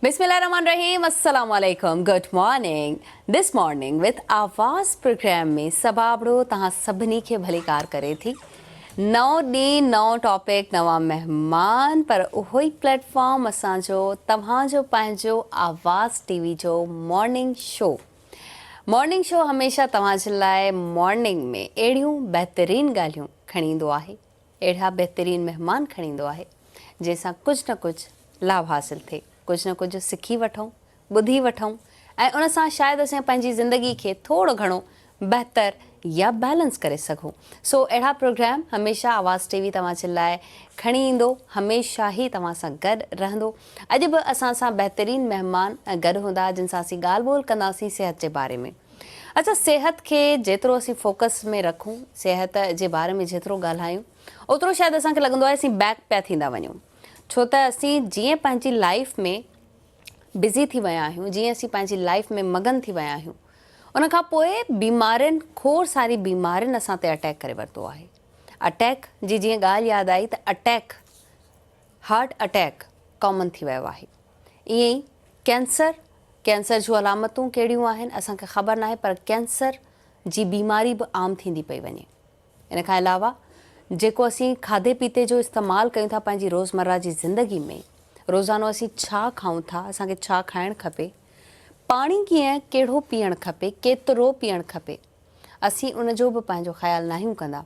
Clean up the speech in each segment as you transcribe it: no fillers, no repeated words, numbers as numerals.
بسم الله الرحمن الرحيم السلام عليڪم good morning this morning with Awaz programme ۾ Saba Abro توهان سڀني کي ڀليڪار ڪري ٿي نئون ڏينهن نئون ٽاپڪ نوان مهمان پر اهو ئي پليٽ فارم اسان جو توهان جو پنهنجو آواز ٽي وي جو مارننگ شو مارننگ شو هميشه توهان جي لاء مارننگ ۾ اهڙيون بهترين ڳالهيون کڻي ايندو آهي اهڙا بهترين مهمان کڻي ايندو آهي جنهن سان ڪجهه نه ڪجهه لاڀ حاصل ٿئي، ڪجهه نه ڪجهه سکي وٺون، ٻڌي وٺون ۽ ان سان شايد اسين پنهنجي زندگي کي ٿورو گهڻو بهتر يا بيلنس ڪري سگهون. سو اهڙا پروگرام هميشه آواز ٽي وي توهان جي لاء کڻي ايندو، هميشه ئي توهان سان گڏ رهندو. اڄ به اسان سان بهترين مهمان گڏ هوندا جن سان اسين ڳالهه ٻولهه ڪنداسين صحت جي باري ۾. اڇا صحت کي جيترو اسين فوڪس ۾ رکون، صحت جي باري ۾ جيترو ڳالهايون اوترو شايد اسان کي لڳندو آهي اسين بيڪ پيا ٿيندا وڃون ڇو ته اسين جيئن پنهنجي لائيف ۾ بزي ٿي ويا آهيون جيئن اسين پنهنجي لائيف ۾ مگن ٿي ويا آهيون ان کان پوء بيمارين کوڙ ساري بيمارين اسان تي اٽيڪ ڪري ورتو آهي اٽيڪ جي جيئن ڳالهه ياد آئي ته اٽيڪ هارٽ اٽيڪ ڪامن ٿي ويو آهي ائين ئي ڪينسر ڪينسر جون علامتون ڪهڙيون آهن اسان کي خبر ناهي پر ڪينسر جي بيماري به عام ٿيندي پئي وڃي ان کان علاوه جيڪو اسين کاڌي پيتي جو استعمال ڪيون ٿا پنهنجي روزمره جي زندگي ۾ روزانو اسين ڇا کائون ٿا اسان کي ڇا کائڻ کپي پاڻي ڪيئن ڪهڙو پيئڻ کپي ڪيترو پيئڻ کپي اسين ان جو به پنهنجو خيال ناهيون ڪندا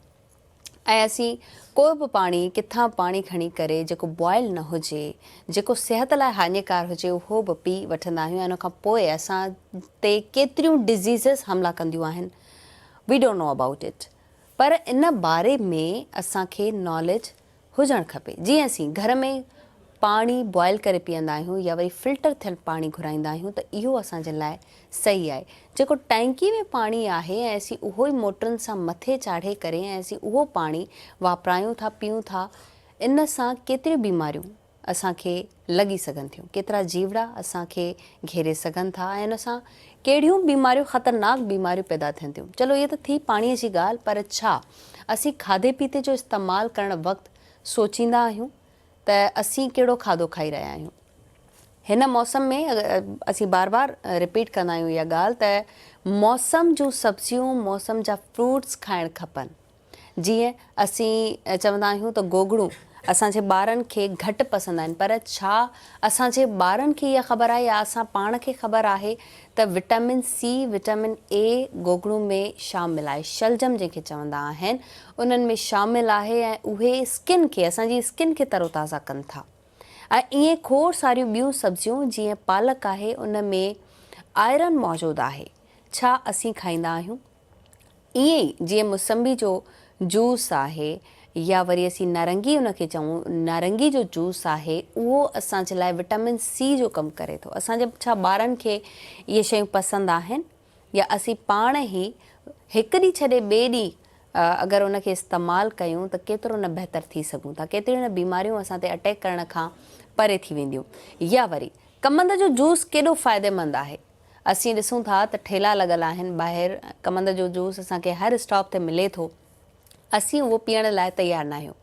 ۽ اسين ڪو به پاڻي ڪٿان پاڻي کڻي ڪري جيڪو بوائل نه هجي جيڪو صحت لاء هاڃيڪار هجي اهو به پي وٺندا آهيون ۽ ان کان پوء اسان تي ڪيتريون ڊزيزز حملا ڪنديون آهن we don't know about it پر ان باري ۾ اسان کي ناليج هجڻ کپي. جيئن اسين گهر ۾ پاڻي بوائل ڪري پيئندا آهيون يا وري فلٽر ٿيل پاڻي گهرائيندا آهيون ته اهو اسان جي لاء صحيح آهي. جيڪو ٽئنڪي ۾ پاڻي آهي ۽ اسين اهو ئي موٽرن سان مٿي چاڙهي ڪري ۽ اسين اهو پاڻي واپرايون ٿا پيئون ٿا ان سان ڪيتريون بيماريون اسان کي لڳي سگهن ٿيون، ڪيترا جيوڙا اسان کي گهيري سگهن ٿا ۽ ان سان ڪهڙيون بيماريون خطرناڪ بيماريون پيدا ٿين ٿيون. چلو اها ته ٿي پاڻيء جي ڳالهه پر ڇا اسين کاڌي پيتي جو استعمال ڪرڻ وقت سوچيندا آهيون ته اسين ڪهڙو کاڌو کائي رهيا آهيون؟ هن موسم ۾ اسين بار بار رپيٽ ڪندا آهيون اها ڳالهه ته موسم جون سبزيون موسم جا فروٽس کائڻ کپن. جيئن اسين چوندا آهيون ته گوگڙون اسان جي ٻارن کي گهٽ پسند آهن پر ڇا اسان جي ٻارن کي اها خبر آهي يا اسان پاڻ کي خبر آهي ته وٽامن سي وٽامن اي گوگڙون ۾ شامل آهي شلجم جنهن کي چوندا آهن انهن ۾ شامل آهي ۽ اهي اسڪن کي اسان جي اسڪن کي تروتازه ڪن ٿا ۽ ائين کوڙ ساريون ٻيون سبزيون جيئن پالڪ آهي ان ۾ آئرن موجود آهي ڇا اسين کائيندا آهيون؟ ائين ئي جيئن مسمبي جو جوس آهي يا وري اسين نارنگي ان کي چئون نارنگي جو جوس آهي اهو اسان جي لاء وٽامن سي جو ڪم ڪري ٿو اسان جي ڇا ٻارن کي اهي شيون پسند آهن يا اسين پاڻ ئي هڪ ڏينهن ڇڏي ٻئي ڏينهن اگر ان کي استعمال ڪيون ته ڪيترو نه بهتر ٿي سگهون ٿا ڪيتريون نه بيماريون اسان تي اٽيڪ ڪرڻ کان پري ٿي وينديون يا وري ڪمند جو جوس ڪيڏو فائديمند آهي اسين ڏسون ٿا ته ٺيلا لڳل آهن ٻاهر ڪمند جو جوس اسان کي هر اسٽاپ تي ملي ٿو اسين اهو پيئڻ لاء تيار ناهيون.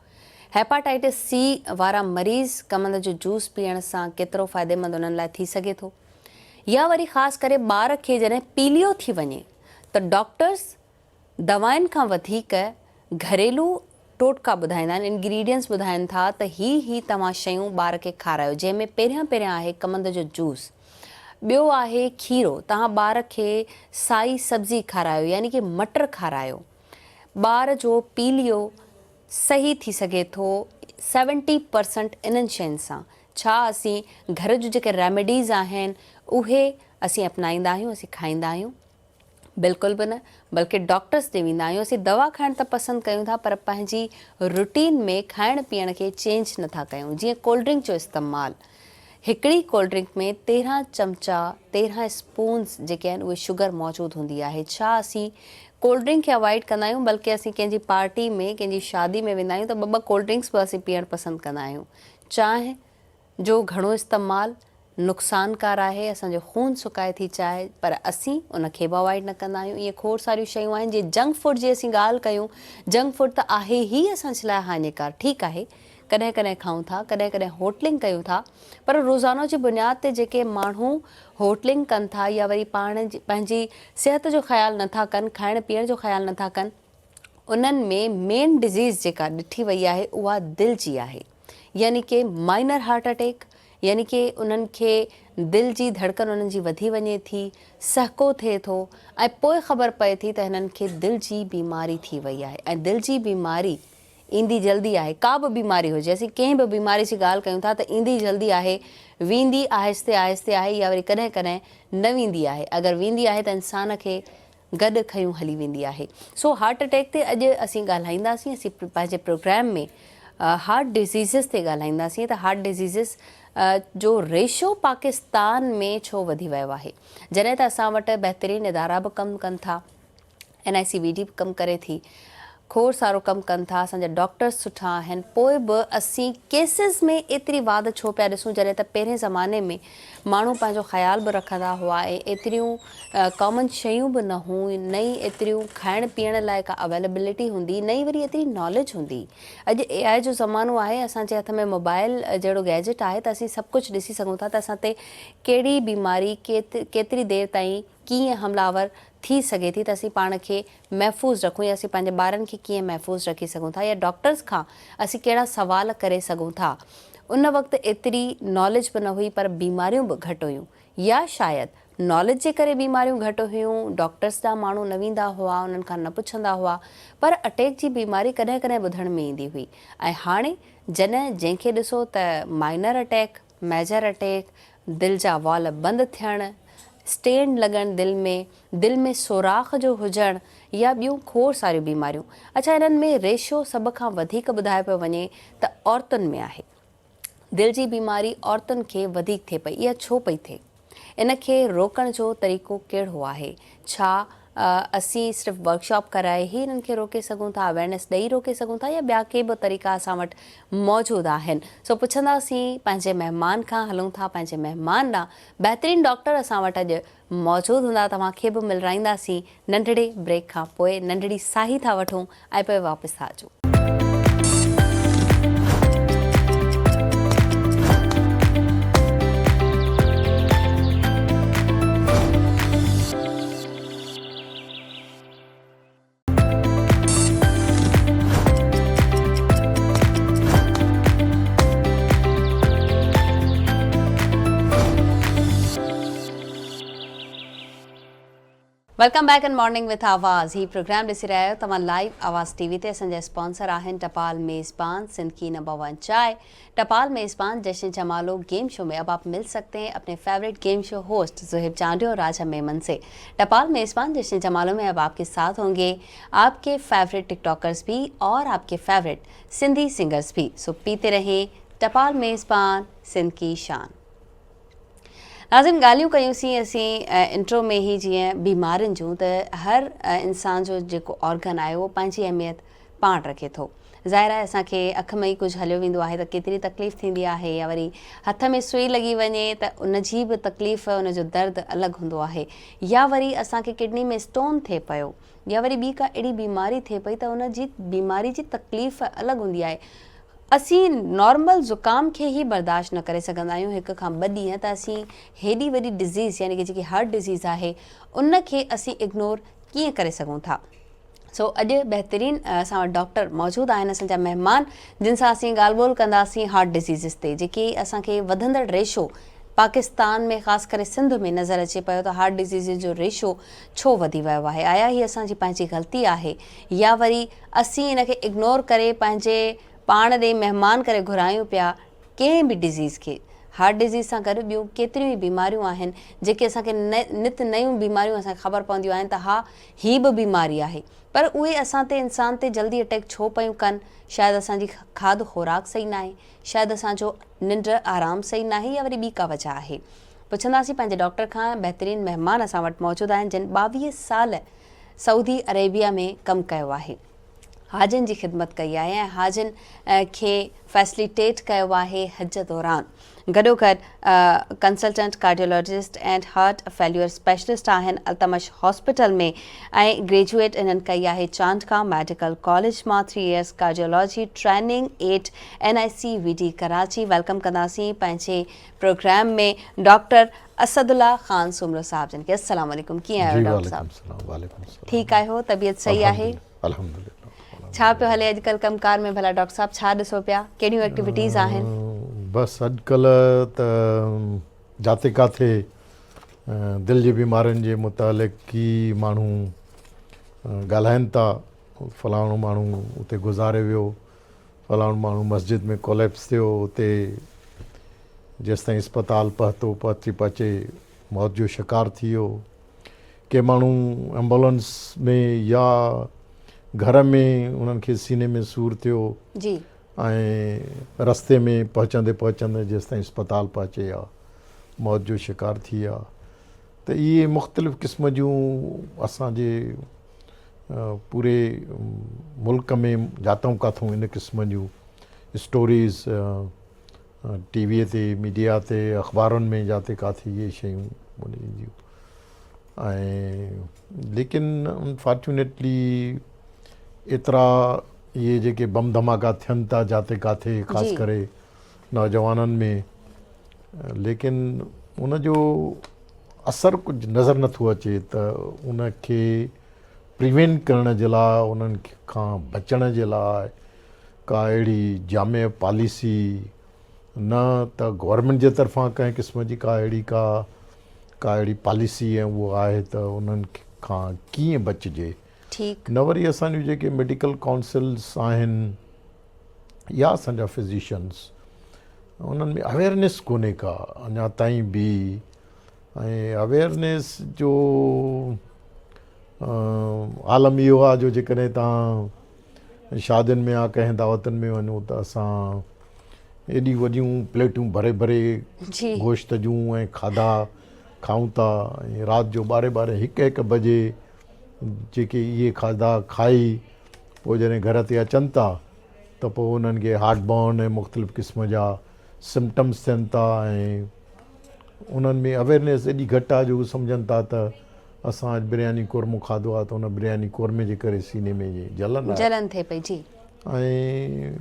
هيپاٽائٽس سي وارا مريض ڪمند جو جوس پيئڻ سان ڪيترو فائديمند انهن لاء ٿي سگهي ٿو يا وري خاص ڪري ٻار کي جڏهن پيليو ٿي وڃي ته ڊاڪٽرس دوائن کان وڌيڪ گهريلو ٽوٽڪا ٻڌائيندا آهن، انگريڊينٽس ٻڌائين ٿا ته هي هي توهان شيون ٻار کي کارايو جنهن ۾ پهريان پهريان آهي ڪمند جو جوس، ٻيو آهي کيرو، توهان ٻار کي سائي سبزي کارايو يعني ڪي مٽر کارايو، ٻار جو پيليو صحيح ٿي سگهي ٿو سيونٽي پرسنٽ انهن شين سان، ڇا اسين گهر جون جيڪي ريميڊيز آهن اهي اسين اپنائيندا آهيون اسين کائيندا آهيون؟ بلڪل به نه بلڪه ڊاڪٽرس ڏي ويندا آهيون اسين دوا کائڻ ته پسند ڪيون ٿا پر پنهنجي روٽين ۾ کائڻ پيئڻ کي چينج نه ٿا ڪيون جيئن ڪولڊ ڊرنڪ جو استعمال هڪڙي ڪولڊ ڊرنڪ ۾ 13 چمچا 13 اسپونز جيڪي آهن اهي شگر موجود هوندي آهي ڇا اسين ڪولڊ ڊرنڪ کي اوائڊ ڪندا آهيون بلڪه اسين ڪنهن جي پارٽي ۾ ڪنهن جي شادي ۾ ويندا آهيون ته ٻه ٻه ڪولڊ ڊرنڪس به اسين پيئڻ پسند ڪندا آهيون چانهه جو گهڻو استعمال نقصانڪار آهي، اسان جو خون سڪائي ٿي چانهه پر اسين ان کي به اوائڊ نه ڪندا آهيون. اهي کوڙ ساريون شيون آهن جيئن جنڪ فوڊ جي اسين ڳالهه ڪيون، جنڪ فوڊ ته آهي ئي اسان جي لاء هاڃيڪار، ٺيڪ آهي ڪڏهن ڪڏهن کائون ٿا، ڪڏهن ڪڏهن هوٽلنگ ڪيون ٿا پر روزانو جي بنياد تي جيڪي ماڻهو هوٽلنگ ڪن ٿا يا وري پاڻ پنهنجي صحت جو خيال نٿا ڪن، کائڻ پيئڻ جو خيال نٿا ڪن، انهن ۾ مين ڊزيز جيڪا ڏٺي وئي آهي اها دل جي آهي يعني ڪي مائنر هارٽ اٽيڪ يعني ڪي انهن کي دل جي ڌڙڪن انهن جي وڌي وڃي ٿي، سهڪو ٿئي ٿو ۽ پوء خبر پئي ٿي ته هنن کي دل جي بيماري ٿي وئي آهي ۽ دل جي بيماري ايندي جلدي آهي، ڪا به بيماري هجي، اسين ڪنهن به بيماري جي ڳالهه ڪيون ٿا ته ايندي جلدي آهي، ويندي آهستي آهستي آهي يا وري ڪڏهن ڪڏهن نه ويندي آهي، اگر ويندي آهي ته انسان کي گڏ کنيون هلي ويندي آهي. سو هارٽ اٽيڪ تي اڄ اسين ڳالهائينداسين، اسين پنهنجي پروگرام ۾ هارٽ ڊزيزز تي ڳالهائينداسين ته هارٽ ڊزيزز جو ريشو پاڪستان ۾ ڇو وڌي ويو آهي، جڏهن ته اسان وٽ بهترين ادارا به ڪم ڪن ٿا. N I C V D به ڪم ڪري ٿي، کوڙ سارو ڪم ڪن ٿا، اسان جا ڊاڪٽرس سٺا آهن، پوء به اسين ڪيسز ۾ ايتري واڌ ڇو پيا ڏسون جڏهن ته پهرين زماني ۾ ماڻهو پنهنجو خيال به رکندا هئا ۽ ايتريون ڪامن شيون به نه هيون نه ئي ايتريون کائڻ پيئڻ لاء ڪا اويلبلٽي هوندي نه ئي وري ايتري ناليج هوندي. اڄ اي آء جو زمانو آهي اسان جي هٿ ۾ موبائل جهڙو گيجٽ آهي ته اسين سڀ ڪجهه ڏسي سگهون ٿا ته اسان تي ڪهڙي بيماري ڪيتري دير تائين ڪيئن حمله آور ٿي سگهي ٿي ته اسين پاڻ کي محفوظ رکون يا اسين پنهنجي ٻارن کي ڪيئن محفوظ رکي سگهون ٿا يا ڊاڪٽرز کان اسين ڪهڙا سوال ڪري سگهون ٿا. ان وقت ايتري ناليج به نه هئي پر بيماريون به گهٽ هيون يا شايد ناليج جي ڪري بيماريون گهٽ هيون ڊاڪٽرز ڏانهن ماڻهو نه ويندا هئا انهن کان نه پڇندا هئا پر اٽيڪ جي بيماري ڪڏهن ڪڏهن ٻڌڻ ۾ ايندي هئي ۽ هاڻي جڏهن جنهن کي ڏسو ته مائنر اٽيڪ ميجر اٽيڪ، دل جا وال بند ٿيڻ، اسٽينڊ لڳڻ دل ۾، دل ۾ سوراخ جو هجڻ يا ٻيون کوڙ ساريون بيماريون. اڇا انهن ۾ ريشو سڀ کان وڌيڪ ٻڌايو پيو وڃي ته عورتن ۾ آهي. دل جي بيماري عورتن کي وڌيڪ ٿئي پئي اها ڇو پئي ٿئي؟ ان کي روڪڻ جو طريقو ڪهڙو آهي؟ ڇا اسين صرف ورڪشاپ ڪرائي ئي انهن کي روڪي سگهون ٿا، اويرنيس ڏئي روڪي سگهون ٿا يا ٻيا ڪي به طريقا اسان وٽ موجود آهن؟ سو پڇنداسين پنهنجي مهمان کان، هلون ٿا پنهنجي مهمان ڏانهن. بهترين ڊاڪٽر اسان وٽ اڄ موجود هوندا، توهان کي به ملرائينداسين ننڍڙي بريڪ کان پوء. ننڍڙي ساهي ٿا وٺون ۽ پوء واپس ٿا اچون. Welcome back in morning with Awaz he programme ڏسي رهيا آهيو توهان لائيو آواز ٽي وي تي اسان جا اسپانسر آهن ٽپال ميزبان سنڌ ڪي نمبر ون چائي ٽپال ميزبان جشن جمالو گيم شو ۾ اب آپ مل سڪتي هين اپني favourite game show host Zohaib Chandio اور راجا ميمن سي ٽپال ميزبان جشن جمالو ۾ اب آپ ڪي ساٿ هونگي آپ ڪي فيورٽ ٽڪ ٽاڪرز ڀي اور آپ ڪي فيورٽ سنڌي سنگرز ڀي سو پيتي رهين ٽپال ميزبان سنڌ ڪي شان. ناظرين ڳالهيون ڪيون سين اسين انٽرو ۾ ئي جيئن بيمارين جون ته هر انسان جو جيڪو آرگن آهي اهو پنهنجي اهميت پاڻ رکي ٿو ظاهر آهي اسان کي اک ۾ ئي ڪجهه هليو ويندو آهي ته ڪيتري تڪليف ٿيندي آهي يا وري هٿ ۾ سوئي لڳي وڃي ته ان جي به تڪليف ان جو درد الڳ هوندو آهي يا وري اسان کي ڪڊني ۾ اسٽون ٿئي پيو يا وري ٻي ڪا اهڙي بيماري ٿئي پئي ته ان جي بيماري جي تڪليف الڳ هوندي آهي اسين نارمل زڪام کي ئي برداشت نه ڪري سگهندا آهيون هڪ کان ٻه ڏينهن ته اسين هيڏي وڏي ڊزيز يعني ڪي جيڪي هارٽ ڊزيز آهي ان کي اسين اگنور ڪيئن ڪري سگهون ٿا سو اڄ بهترين اسان وٽ ڊاڪٽر موجود آهن اسان جا مهمان جن سان اسين ڳالهه ٻولهه ڪنداسين هارٽ ڊزيزز تي جيڪي اسان کي وڌندڙ ريشو پاڪستان ۾ خاص ڪري سنڌ ۾ نظر اچي پيو ته هارٽ ڊزيزز جو ريشو ڇو وڌي ويو آهي آيا هي اسان جي پنهنجي غلطي آهي يا وري اسين ان کي اگنور ڪري پنهنجي پاڻ ڏي مهمان ڪري گهرايون پيا ڪنهن به ڊزيز کي هارٽ ڊزيز سان گڏ ٻيون ڪيتريون ئي بيماريون آهن جيڪي اسان کي نت نيون بيماريون اسان کي خبر پونديون آهن ته ها هي به بيماري آهي پر اهي اسان تي انسان تي جلدي اٽيڪ ڇو پيون ڪن شايد اسان جي کاڌ خوراڪ صحيح ناهي شايد اسان جو ننڊ آرام صحيح ناهي يا وري ٻي ڪا وجه آهي پڇنداسين پنهنجي ڊاڪٽر کان بهترين مهمان اسان وٽ موجود آهن جن 22 سال سعودي عريبيا ۾ ڪم ڪيو آهي. حاجين جي خدمت ڪئي آهي ۽ حاجين کي فيسليٽيٽ ڪيو آهي حج دوران گڏوگڏ consultant cardiologist and heart failure specialist آهن التمش هاسپيٽل ۾ ۽ گريجوئيٽ انهن ڪئي آهي چانڊڪا ميڊيڪل ڪاليج مان 3 years cardiology training at N I C V D Karachi welcome ڪنداسين پنهنجي پروگرام ۾ ڊاڪٽر اسد الله خان سومرو صاحب جن کي السلام عليڪم ڪيئن آهيو ڊاڪٽر صاحب؟ ٺيڪ آهيو طبيعت صحيح آهي؟ الحمدلله. ڇا پيو هلي اڄڪلهه ڪم ڪار ۾ ڀلا ڊاڪٽر صاحب ڇا ڏسو پيا ڪهڙيون ايڪٽيوٽيز آهن؟ بس اڄڪلهه ته جاتي ڪاٿي دل جي بيمارين جي متعلق ڪي ماڻهو ڳالهائن ٿا فلاڻو ماڻهو اتي گذاري ويو فلاڻو ماڻهو مسجد ۾ ڪوليپس ٿيو اتي جيستائين اسپتال پهتو پهچي پهچي موت جو شڪار ٿي ويو ڪي ماڻهو ايمبولنس ۾ يا گهر ۾ انهن کي سيني ۾ سور ٿيو جي ۽ رستي ۾ پهچندي پهچندي جيستائين اسپتال پهچي ها موت جو شڪار ٿي ويا ته اهي مختلف قسم جون اسان جي پوري ملڪ ۾ جاتئون ڪاٿئون ان قسم جون اسٽوريز ٽي وي تي ميڊيا تي اخبارن ۾ جاتي ڪاٿي اهي شيون اينديون ۽ ليڪن انفارچونيٽلي ايترا اهي جيڪي بم ڌماڪا ٿين ٿا جاتي ڪاٿي خاص ڪري نوجوانن ۾ ليڪن ان جو اثر ڪجهه نظر نٿو اچي ته ان کي پريوينٽ ڪرڻ جي لاء انهن کان بچڻ جي لاء ڪا اهڙي جامع پاليسي نه ته گورنمينٽ جي طرفان ڪنهن قسم جي ڪا اهڙي ڪا ڪا اهڙي پاليسي ۽ اهو آهي ته انهن کان ڪيئن بچجي ٺيڪ. نه وري اسان جون جيڪي ميڊيڪل ڪائونسلز آهن يا اسان جا فزيشنز انهن ۾ اويئرنيس ڪونهي ڪا اڃا تائين به ۽ اويئرنيس جو عالم اهو آهي جو جيڪڏهن تان شادين ۾ يا ڪنهن دعوتن ۾ وڃو ته اسان ايڏي وڏيون پليٽون ڀري ڀري گوشت جون ۽ کاڌا کائون ٿا ۽ رات جو ٻارهين ٻارهين هڪ هڪ بجي جيڪي اهي کاڌا کائي پوء جڏهن گهر تي اچن ٿا ته پوء انهن کي هارٽ برن ۽ مختلف قسم جا سمپٽمس ٿين ٿا ۽ انهن ۾ اويرنيس ايڏي گهٽ آهي جو هو سمجهن ٿا ته اسان اڄ برياني قورمو کاڌو آهي ته ان برياني قورمي جي ڪري سيني ۾ جلن آهي. جلن ٿئي پئي جي. ۽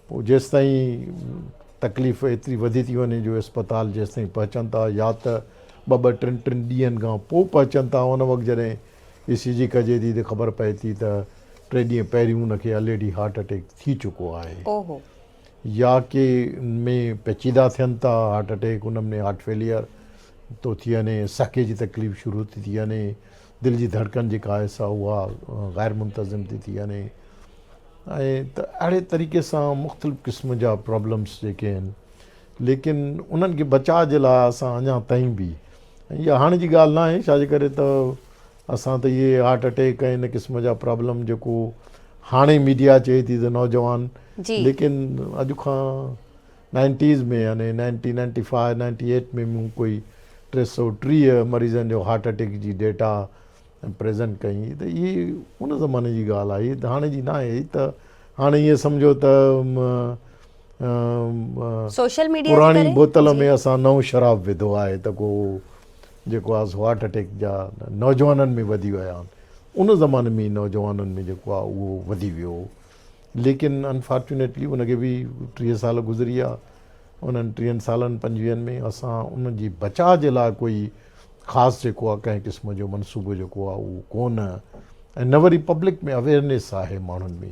پوء جيستائين تڪليف ايتري وڌي ٿي وڃي جو اسپتال جيستائين پهچن ٿا يا ته ٻه ٻه ٽن ٽن ڏينهن کان پوء پهچن ٿا ان وقت جڏهن اي سي جي ڪجي ٿي ته خبر پئي ٿي ته ٽي ڏينهن پهريون ان کي الريڊي هارٽ اٽيڪ ٿي چڪو آهي. اوهو. يا ڪي ۾ پيچيده ٿين ٿا هارٽ اٽيڪ ان ۾ هارٽ فيليئر ٿو ٿي وڃي سهڪي جي تڪليف شروع ٿي ٿي وڃي دل جي ڌڙڪن جيڪا آهي سا اها غير منتظم ٿي ٿي وڃي ۽ ته اهڙي طريقي سان مختلف قسم جا پرابلمس جيڪي آهن ليڪن انهن کي بچاء جي لاء اسان اڃا تائين به اها هاڻي جي ڳالهه نه آهي ڇا جي ڪري ته اسان ته اهي هارٽ اٽيڪ ۽ ان قسم جا پرابلم جيڪو هاڻي ميڊيا چئي ٿي ته نوجوان ليڪن اڄ کان نائنٽيز ۾ يعني nineteen ninety five ninety eight ۾ مون ڪوئي 330 مريضن جو هارٽ اٽيڪ جي ڊيٽا پريزنٽ ڪئي ته اهي ان زماني جي ڳالهه آهي ته هاڻي جي نه آهي ته هاڻي ائين سمجهو ته سوشل ميڊيا پراڻي بوتل ۾ اسان نئون شراب وڌو آهي ته ڪو جيڪو آهي سو هارٽ اٽيڪ جا نوجوانن ۾ وڌي ويا آهن ان زماني ۾ نوجوانن ۾ جيڪو آهي اهو وڌي ويو هو ليڪن انفارچونيٽلي ان کي به 30 سال گذري ويا انهن 30 سالن 25 ۾ اسان ان جي بچاء جي لاء ڪوئي خاص جيڪو آهي ڪنهن قسم جو منصوبو جيڪو آهي اهو ڪونه ۽ نه وري پبلڪ ۾ اويئرنيس آهي ماڻهن ۾.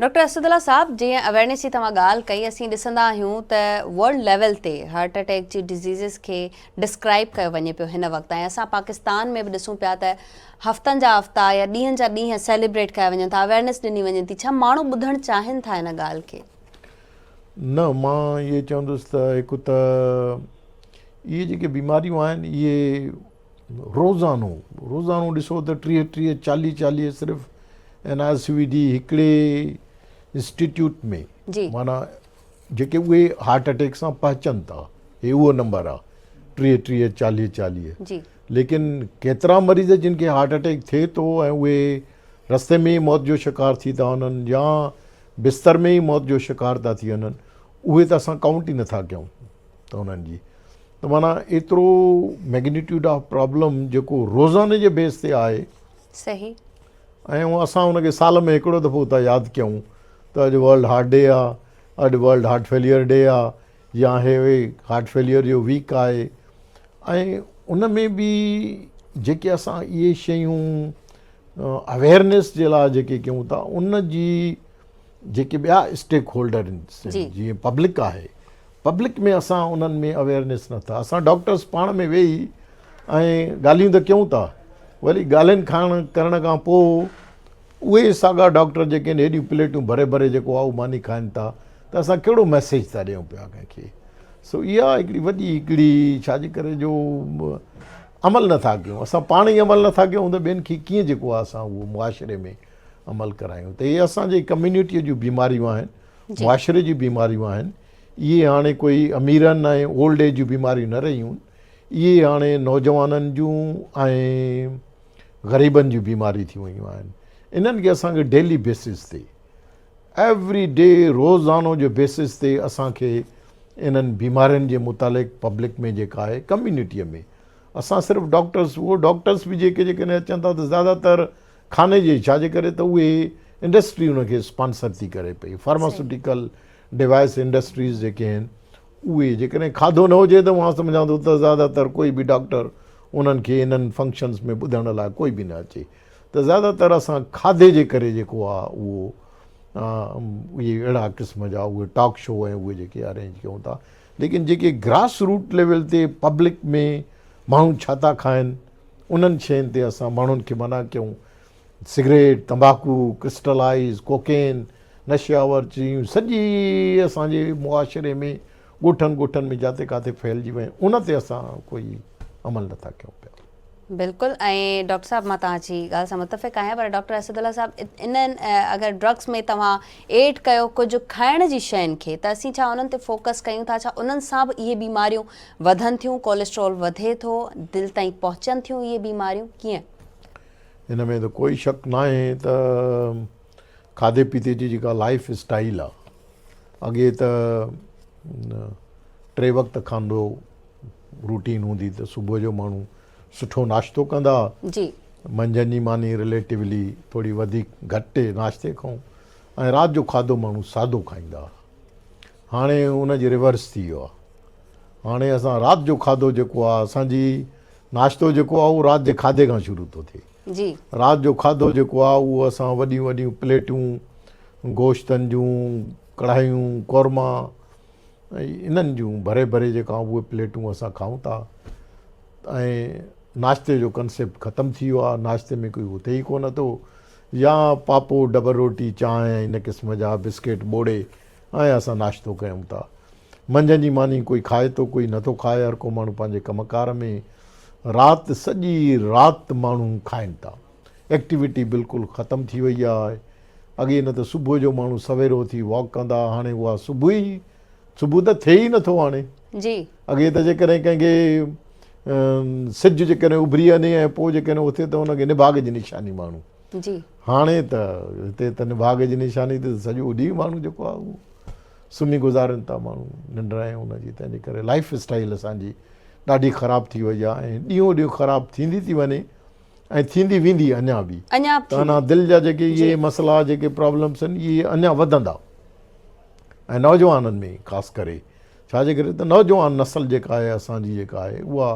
ڊاڪٽر اسد الله صاحب جيئن اويئرنيس جي توهان ڳالهه ڪئي اسين ڏسندا آهيون ته ورلڊ ليول تي هارٽ اٽيڪ جي ڊزيزز کي ڊسڪرائب ڪيو وڃي پيو هن وقت ۽ اسان پاڪستان ۾ به ڏسون پيا ته هفتن جا هفتا يا ڏينهن جا ڏينهن سيليبريٽ ڪيا وڃن ٿا اويئرنيس ڏني وڃي ٿي ڇا ماڻهو ٻڌڻ چاهين ٿا ان ڳالهه کي؟ نه مان اهي چوندس ته هڪ ته اهي جيڪي بيماريون آهن اهي روزانو روزانو ڏسو ته 30 30 40 40 صرف N I C V D هڪڙي انسٽيٽيوٽ ۾ معنيٰ جيڪي اهي هارٽ اٽيڪ سان پهچن ٿا هي اهو نمبر آهي 30 30 40 40 ليڪن ڪيترا مريض جن کي هارٽ اٽيڪ ٿئي ٿو ۽ اهي رستي ۾ ئي موت جو شڪار ٿي ٿا وڃن يا بستر ۾ ئي موت جو شڪار ٿا ٿي وڃن اهي ته اسان ڪائونٽ ئي نٿا ڪيون ته انهن جي ته معنيٰ ايترو ميگنيٽيوڊ آف پرابلم جيڪو روزاني جي بيس تي آهي صحيح ۽ اسان ان کي سال ۾ هڪڙو دفعو ٿا ياد ڪيون ته اڄ ورلڊ هارٽ ڊي آ اڄ ورلڊ هارٽ فيليئر ڊي آ يا هي هارٽ فيليئر جو ويڪ آهي ۽ ان ۾ به جيڪي اسان اهي شيون اويئرنيس جي لاء جيڪي ڪيون ٿا ان جي جيڪي ٻيا اسٽيڪ هولڊر آهن جيئن پبلڪ آهي پبلڪ ۾ اسان انهن ۾ اويئرنيس نٿا اسان ڊاڪٽرس پاڻ ۾ ويهي ۽ ڳالهيون ته ڪيون ٿا وري ڳالهين کان ڪرڻ کان پوء اهي ساڳا ڊاڪٽر جيڪي آهن هيڏيون پليٽون ڀري ڀري جيڪو آهي اهو ماني کائن ٿا ته اسان ڪهڙو ميسيج ٿا ڏيون پيا ڪنهن کي سو اها هڪڙي وڏي هڪڙي ڇا جي ڪري جو عمل نٿا ڪيون اسان پاڻ ئي عمل نٿا ڪيون ته ٻين کي ڪيئن جيڪو آهي اسان اهو معاشري ۾ عمل ڪرايون ته اهي اسان جي ڪميونٽيء جون بيماريون آهن معاشري جون بيماريون آهن اهي هاڻي ڪوئي اميرن ۽ اولڊ ايج جون بيماريون نه رهيون اهي هاڻي نوجوانن جون ۽ غريبن جون بيماريون ٿي ويون آهن انهن کي اسان کي ڊيلي بيسز تي ايوري ڊي روزانو جي بيسز تي اسان کي انهن بيمارين جي متعلق پبلڪ ۾ جيڪا آهي ڪميونٽيء ۾ اسان صرف ڊاڪٽرس اهو ڊاڪٽرس به جيڪي جيڪڏهن اچن ٿا ته زياده تر کاني جي ڇا جي ڪري ته اهي انڊسٽري ان کي اسپانسر ٿي ڪري پئي فارماسوٽيڪل ڊوائس انڊسٽريز جيڪي آهن اهي جيڪڏهن کاڌو نه هجي ته مان سمجهان ٿو ته زياده تر ڪوئي به ڊاڪٽر انهن کي انهن فنڪشنس ۾ ٻڌڻ لاء ڪوئي به نه اچي ته زياده تر اسان کاڌي جي ڪري جيڪو آ اهو اهي اهڙا قسم جا اهي ٽاڪ شو ۽ اهي جيڪي ارينج ڪيون ٿا ليڪن جيڪي گراس روٽ ليول تي پبلڪ ۾ ماڻهو ڇا ٿا کائن انهن شين تي اسان ماڻهن کي منع ڪيون سگريٽ تمباڪو ڪرسٽلائز ڪوڪين نشي آور چيون سڄي اسان جي معاشري ۾ ڳوٺن ڳوٺن ۾ جاتي ڪاٿي ڦهلجي ويون ان تي اسان ڪوئي عمل نٿا ڪيون پيا. بلڪل ۽ ڊاڪٽر صاحب مان توهان جي ڳالهه سان متفق آهيان پر ڊاڪٽر اسد الله صاحب انهن اگر ڊرگس ۾ توهان ايڊ ڪيو ڪجهه کائڻ جي شين کي ته اسين ڇا انهن تي فوڪس ڪيون ٿا ڇا انهن سان به اهي بيماريون وڌن ٿيون ڪوليسٽرول وڌي ٿو دل تائين پهچن ٿيون اهي بيماريون ڪيئن؟ ان ۾ ته ڪوئي شڪ ناهي ته کاڌي پيتي جي جيڪا لائف اسٽائيل آ اڳي ته ٽي وقت کاڌو روٽين هوندي ته صبح جو ماڻهو سٺو ناشتو ڪندا جي منجهند جي ماني رليٽولي ٿوري وڌيڪ گهٽ ناشتي کان ۽ رات جو کاڌو ماڻهو سادو کائيندا هاڻي ان جي ريورس ٿي ويو آهي هاڻي اسان رات جو کاڌو جيڪو آهي اسان جي ناشتو جيڪو آهي اهو رات جي کاڌي کان شروع ٿو ٿئي جي رات جو کاڌو جيڪو آهي اهو اسان وڏيون وڏيون پليٽون گوشتن جون ڪڙهايون قورما ۽ انهن جون ڀري ڀري جيڪا اهي پليٽون اسان کائون ٿا ۽ ناشتي جو ڪنسيپٽ ختم ٿي ويو آهي ناشتي ۾ ڪوئي اٿي ئي ڪونه ٿو يا پاپو ڊبل روٽي چانهه ۽ ان قسم جا بسڪيٽ ٻوڙي ۽ اسان ناشتو ڪيون ٿا منجهند جي ماني ڪوئي کائي ٿو ڪوئي نٿو کائي هر ڪو ماڻهو پنهنجي ڪم ڪار ۾ رات سڄي رات ماڻهو کائن ٿا ايڪٽيوٽي بلڪل ختم ٿي وئي آهي اڳي نه ته صبح جو ماڻهو سويرو اٿي واڪ ڪندا هاڻي اها صبح ئي صبح ته ٿئي ئي نٿو هاڻي جي اڳي ته جيڪڏهن ڪنهن کي سج جيڪڏهن اڀري وڃي ۽ پوء جيڪڏهن اٿي ته ان کي نڀاڳ جي نشاني ماڻهو جي هاڻي ته هتي ته نڀاڳ جي نشاني ته سڄو ڏينهن ماڻهو جيڪو آهي اهو سمهي گذارين ٿا ماڻهو ننڊ ۽ ان جي تنهن جي ڪري لائف اسٽائل اسان جي ڏاڍي خراب ٿي وئي آهي ۽ ڏينهون ڏينهن خراب ٿيندي ٿي وڃي ۽ ٿيندي ويندي اڃا به اڃا به ته اڃا دل جا جيڪي اهي مسئلا جيڪي پرابلمس آهن اهي اڃا وڌندا ۽ نوجوانن ۾ خاص ڪري ڇا جي ڪري ته نوجوان نسل جيڪا آهي اسان جي جيڪا آهي اها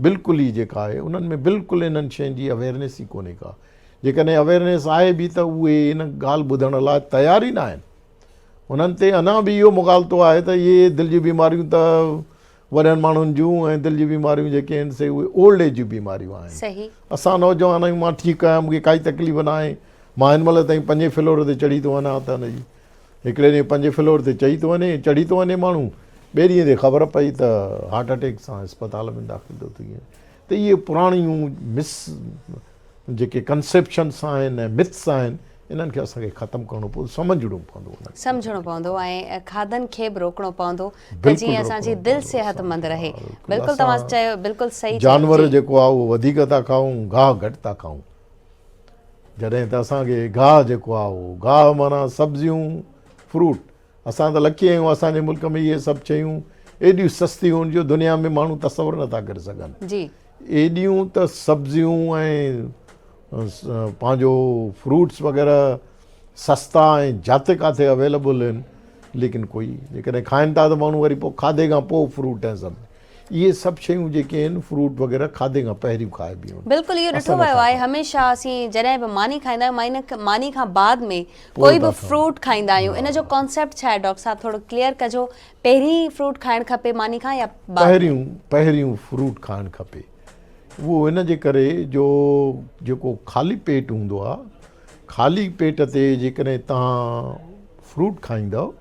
بلڪل ئي جيڪا آهي انهن ۾ بلڪل انهن شين جي اويئرنيس ئي ڪونهي ڪا جيڪڏهن اويئرنيس آهي به ته اهي ان ڳالهه ٻڌڻ لاء تيار ئي نه آهن انهن تي اڃا به اهو مغالطو آهي ته اهي دل جون بيماريون ته وڏن ماڻهن جون ۽ دل جون بيماريون جيڪي آهن سي اهي اولڊ ايج جون بيماريون آهن. صحيح. اسان نوجوان آهيون مان ٺيڪ آهيان مون کي ڪائي تڪليف نه آهي مان هن مهل تائين پنجين فلور تي چڙهي ٿو وڃان ته هن جي هڪڙي ڏينهن پنجين فلور تي چئي ٿو وڃي چڙهي ٿو وڃي ماڻهو ٻئي ڏينهن تي خبر پئي ته هارٽ اٽيڪ سان اسپتال ۾ داخل ٿو ٿي وڃي ته اهي پراڻيون مس جيڪي ڪنسيپشنس آهن ۽ مٿس آهن انهن کي اسان کي ختم ڪرڻو پوندو سمجهڻو پوندو انهن کي. سمجهڻو پوندو ۽ کاڌن کي به روڪڻو پوندو ته بلڪل جيئن اسان جي روڪڻو دل پوندو صحت اسان مند کي رهي ها بلڪل بلڪل توهان اسان چيو بلڪل صحيح چيو جانور جي. جيڪو آهي اهو وڌيڪ ٿا کائون گاهه گهٽ ٿا کائون. جڏهن ته اسان کي گاهه جيڪو آهي اهو گاهه معنيٰ سبزيون فروٽ اسان ته لڪي آهيون اسان جي ملڪ ۾ اهي سڀ شيون ايڏيون سستيون آهن جو دنيا ۾ ماڻهو تصور نٿا ڪري سگهن جي ايڏيون ته سبزيون ۽ پنهنجو فروٽس وغيره سستا ۽ جاتي ڪاٿي اويليبل آهن ليڪن ڪوئي جيڪڏهن کائن ٿا ته ماڻهو وري پوء کاڌي کان پوء فروٽ ۽ سڀ اهي سڀ شيون جيڪي آهن فروٽ وغيره کاڌي کان پهريون کائبيون آهن. بلڪل اهو ڏٺو ويو آهي هميشه اسين جڏهن به ماني کائيندا آهيون ماني کان بعد ۾ ڪوئي به فروٽ کائيندا آهيون ان جو ڪانسيپٽ ڇا آهي ڊاڪٽر صاحب ٿورو ڪليئر ڪجو پهرين فروٽ کائڻ کپي ماني کان يا بعد ۾؟ پهريون پهريون فروٽ کائڻ کپي اهو ان جي ڪري جو جيڪو خالي پيٽ هوندو آهي خالي پيٽ تي جيڪڏهن توهان فروٽ کائيندؤ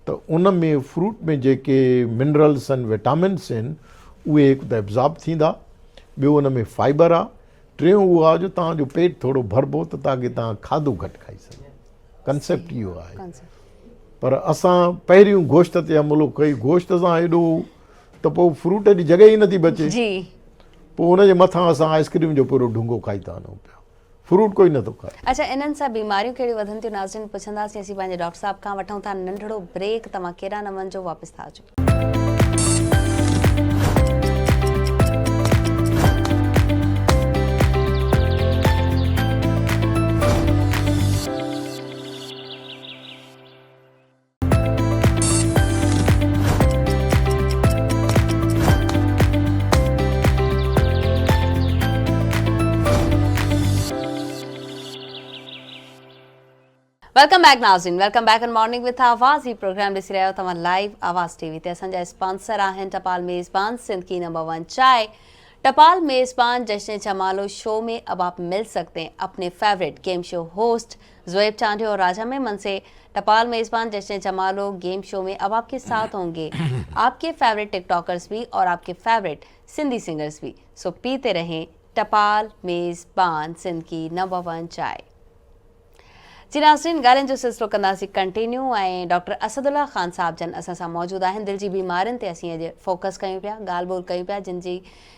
ته ان ۾ فروٽ ۾ جيڪي منرلس ۽ وٽامنس آهن اهي هڪ ته ابزارب ٿيندا ٻيو ان ۾ فائبر آهي ٽيون اهو آهي جو توهان جو پيٽ ٿورو ڀربو ته تاڪي توهان کاڌو گهٽ کائي سگهو ڪنسيپٽ اهو آهي پر اسان پهريون گوشت تي حملو ڪئي گوشت سان ايڏو ته پوء فروٽ جي جڳهه ئي نٿي بچي جي پوء ان جي مٿان اسان آئسڪريم جو پورو ڍونگو کائي ٿا وڃون پيا فروٽ ڪوئي نٿو کائي. اڇا انهن سان بيماريون ڪهڙيون وڌن ٿيون ناظرين پڇنداسين اسين پنهنجي ڊاڪٽر صاحب کان وٺون ٿا ننڍڙو بريڪ توهان ڪيڏانهن نه وڃجو واپس ٿا اچون. Welcome back ناظرين welcome back in morning with Awaz he programme ڏسي رهيا آهيو توهان لائيو آواز ٽي وي تي اسان جا اسپانسر آهن ٽپال ميزبان سنڌ ڪي نمبر 1 چائي ٽپال ميزبان جشن جمالو شو ۾ اب آپ مل سگتي هين اپني favourite game show host Zohaib Chandio اور راجا ميمن سي ٽپال ميزبان جشن جمالو گيم شو ۾ اب آپ ڪي ساٿ هونگي آپ ڪي فيورٽ ٽڪ ٽاڪرز ڀي اور آپ ڪي فيورٽ سنڌي سنگرز ڀي سو پيتي رهين ٽپال ميزبان سنڌ ڪي نمبر ون چائي. جي ناظرين ڳالهين جو سلسلو ڪنداسين ڪنٽينيو ۽ ڊاڪٽر اسد الله خان صاحب جن اسان سان موجود آهن دل جي بيمارين تي اسين اڄ فوڪس ڪيون پيا ڳالهه ٻولهه ڪيون پيا جن جي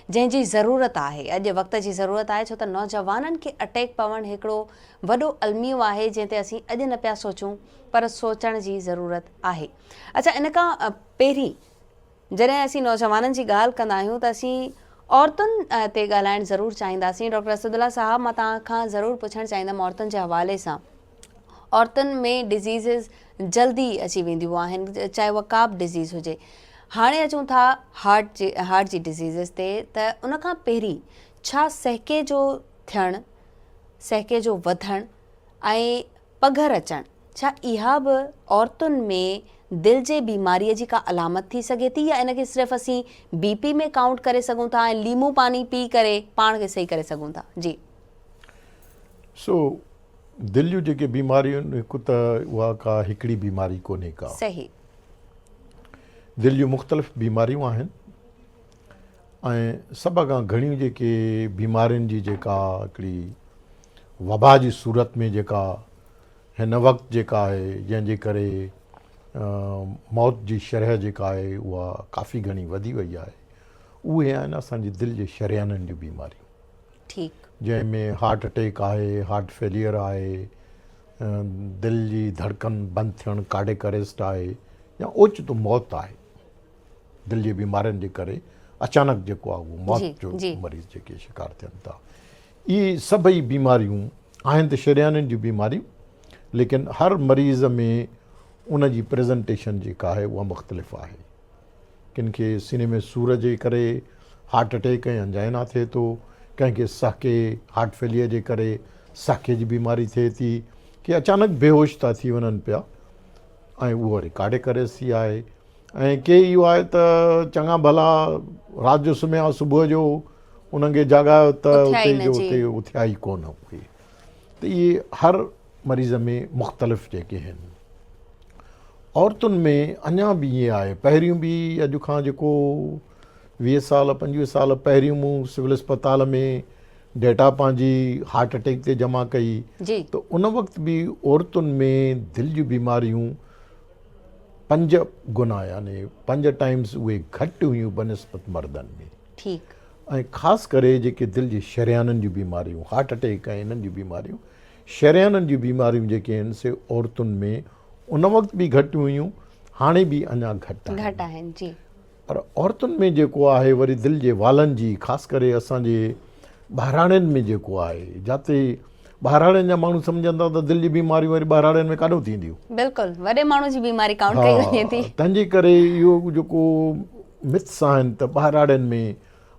جنهن جي ضرورت آهي اڄ وقت جي ضرورت آهي ڇو ته نوجوانن کي اٽيڪ پوڻ هڪڙو وڏو الميو آهي جنهن تي اسين اڄ نه پيا سوچون پر سوچڻ جي ضرورت آهي اڇا ان کان پهرين جڏهن اسين نوجوانن جي ڳالهه ڪندا آهيون ته اسين عورتن تي ڳالهائڻ ضرور چاهينداسين ڊاڪٽر اسد الله صاحب مان توهان کان ضرور پڇڻ چاهيندم عورتن جي حوالي سان عورتن ۾ ڊزيزز جلدي اچي وينديون آهن چاهي اها ڪا به ڊزيز هجي هاڻي اچون ٿا هارٽ جي هارٽ جي ڊزيزز تي ته ان کان پهرين ڇا سهڪي جو ٿيڻ سهڪي جو وڌڻ ۽ پگهر اچڻ، ڇا اها به عورتن ۾ دل جي بيماريء جي ڪا علامت ٿي سگهي ٿي يا ان کي صرف اسين بي پي ۾ ڪائونٽ ڪري سگهون ٿا ۽ ليمو پاني پي ڪري پاڻ کي صحيح ڪري سگهون ٿا؟ جي. سو دل جون جيڪي بيماريون آهن هڪ ته اها ڪا هڪڙي بيماري ڪونهي ڪا. صحيح. دل جون مختلف بيماريون آهن ۽ سڀ کان گهڻيون جيڪي بيمارين جي جيڪا هڪڙي وبا جي صورت ۾ جيڪا هن وقت جيڪا آهي جنهن جي ڪري موت جي شرح جيڪا آهي اها ڪافي گهڻي وڌي وئي آهي اهي آهن اسان جي دل جي شريانن جون بيماريون ٺيڪ جنهن ۾ هارٽ اٽيڪ آهي هارٽ فيليئر آهي دل جي ڌڙڪن بند ٿيڻ ڪارڊيڪ اريسٽ آهي يا اوچتو موت آهي دل جي بيمارين جي ڪري اچانڪ جيڪو آهي اهو موت جو مريض جيڪي شڪار ٿين ٿا اهي سڀئي بيماريون آهن ته شريانين جون بيماريون ليڪن هر مريض ۾ ان جي پريزنٽيشن جيڪا آهي اها مختلف آهي ڪن کي سيني ۾ سور جي ڪري هارٽ اٽيڪ ۽ انجائنا ٿئي ٿو ڪنهن کي سهڪي هارٽ فيليئر جي ڪري سهڪي جي بيماري ٿئي ٿي ڪي اچانڪ بيهوش ٿا ٿي وڃن پيا ۽ اهو وري ڪارڊيڪ اريسٽ ٿي آهي ۽ ڪي اهو آهي ته چڱا ڀلا رات جو سمهيا صبح جو انهن کي جاڳايو ته اتي جو اتي اٿيا ئي ڪونه اهي ته اهي هر مريض ۾ مختلف جيڪي آهن عورتن ۾ اڃا به ائين آهي پهريون به اڄ کان جيڪو 20 سال 25 سال پهريون مون سول اسپتال ۾ ڊيٽا پنهنجي هارٽ اٽيڪ تي جمع ڪئي ته ان وقت به عورتن ۾ دل جون بيماريون پنج گنا يعني پنج ٽائمز اهي گهٽ هيون بنسبت مردن ۾. ٺيڪ. ۽ خاص ڪري جيڪي دل جي شريانن جون بيماريون، هارٽ اٽيڪ ۽ انهن جون بيماريون، شريانن جون بيماريون جيڪي آهن سي عورتن ۾ ان وقت به گهٽ هيون، هاڻي به اڃا گهٽ آهن. گهٽ آهن جي. پر عورتن ۾ جيڪو آهي وري دل جي والن جي خاص ڪري اسان جي ٻهراڙين ۾ جيڪو آهي جاتي ٻهراڙين جا ماڻهو سمجهن ٿا ته دل جي بيماريون وري ٻهراڙين ۾ ڪاڏو ٿينديون. بلڪل وڏي ماڻهو جي بيماري ڪائونٽ ڪئي وڃي ٿي. تنهن جي ڪري اهو جيڪو مٿس آهن ته ٻهراڙين ۾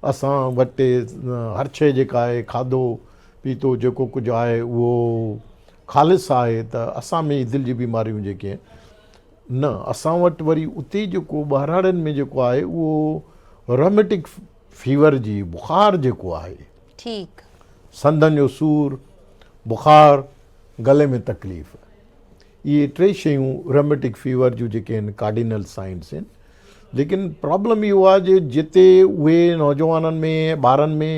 اسان وٽ هر شيء جيڪا آهي کاڌو پيتو جيڪو ڪجهه آهي اهو خالص آهي ته اسان ۾ دل جي بيماريون جيڪي آهن نه اسان وٽ وري اتي جيڪو ٻهراڙين ۾ جيڪو آهي اهو روميٽڪ فيور جي بخار جيڪو آهي ٺيڪ سنڌن جو سور بخار گلي ۾ تڪليف اهي ٽي شيون روميٽڪ فيور جون جيڪي آهن ڪارڊينل سائنس آهن ليڪن پرابلم اهو آهي جي جتي اهي نوجوانن ۾ ٻارن ۾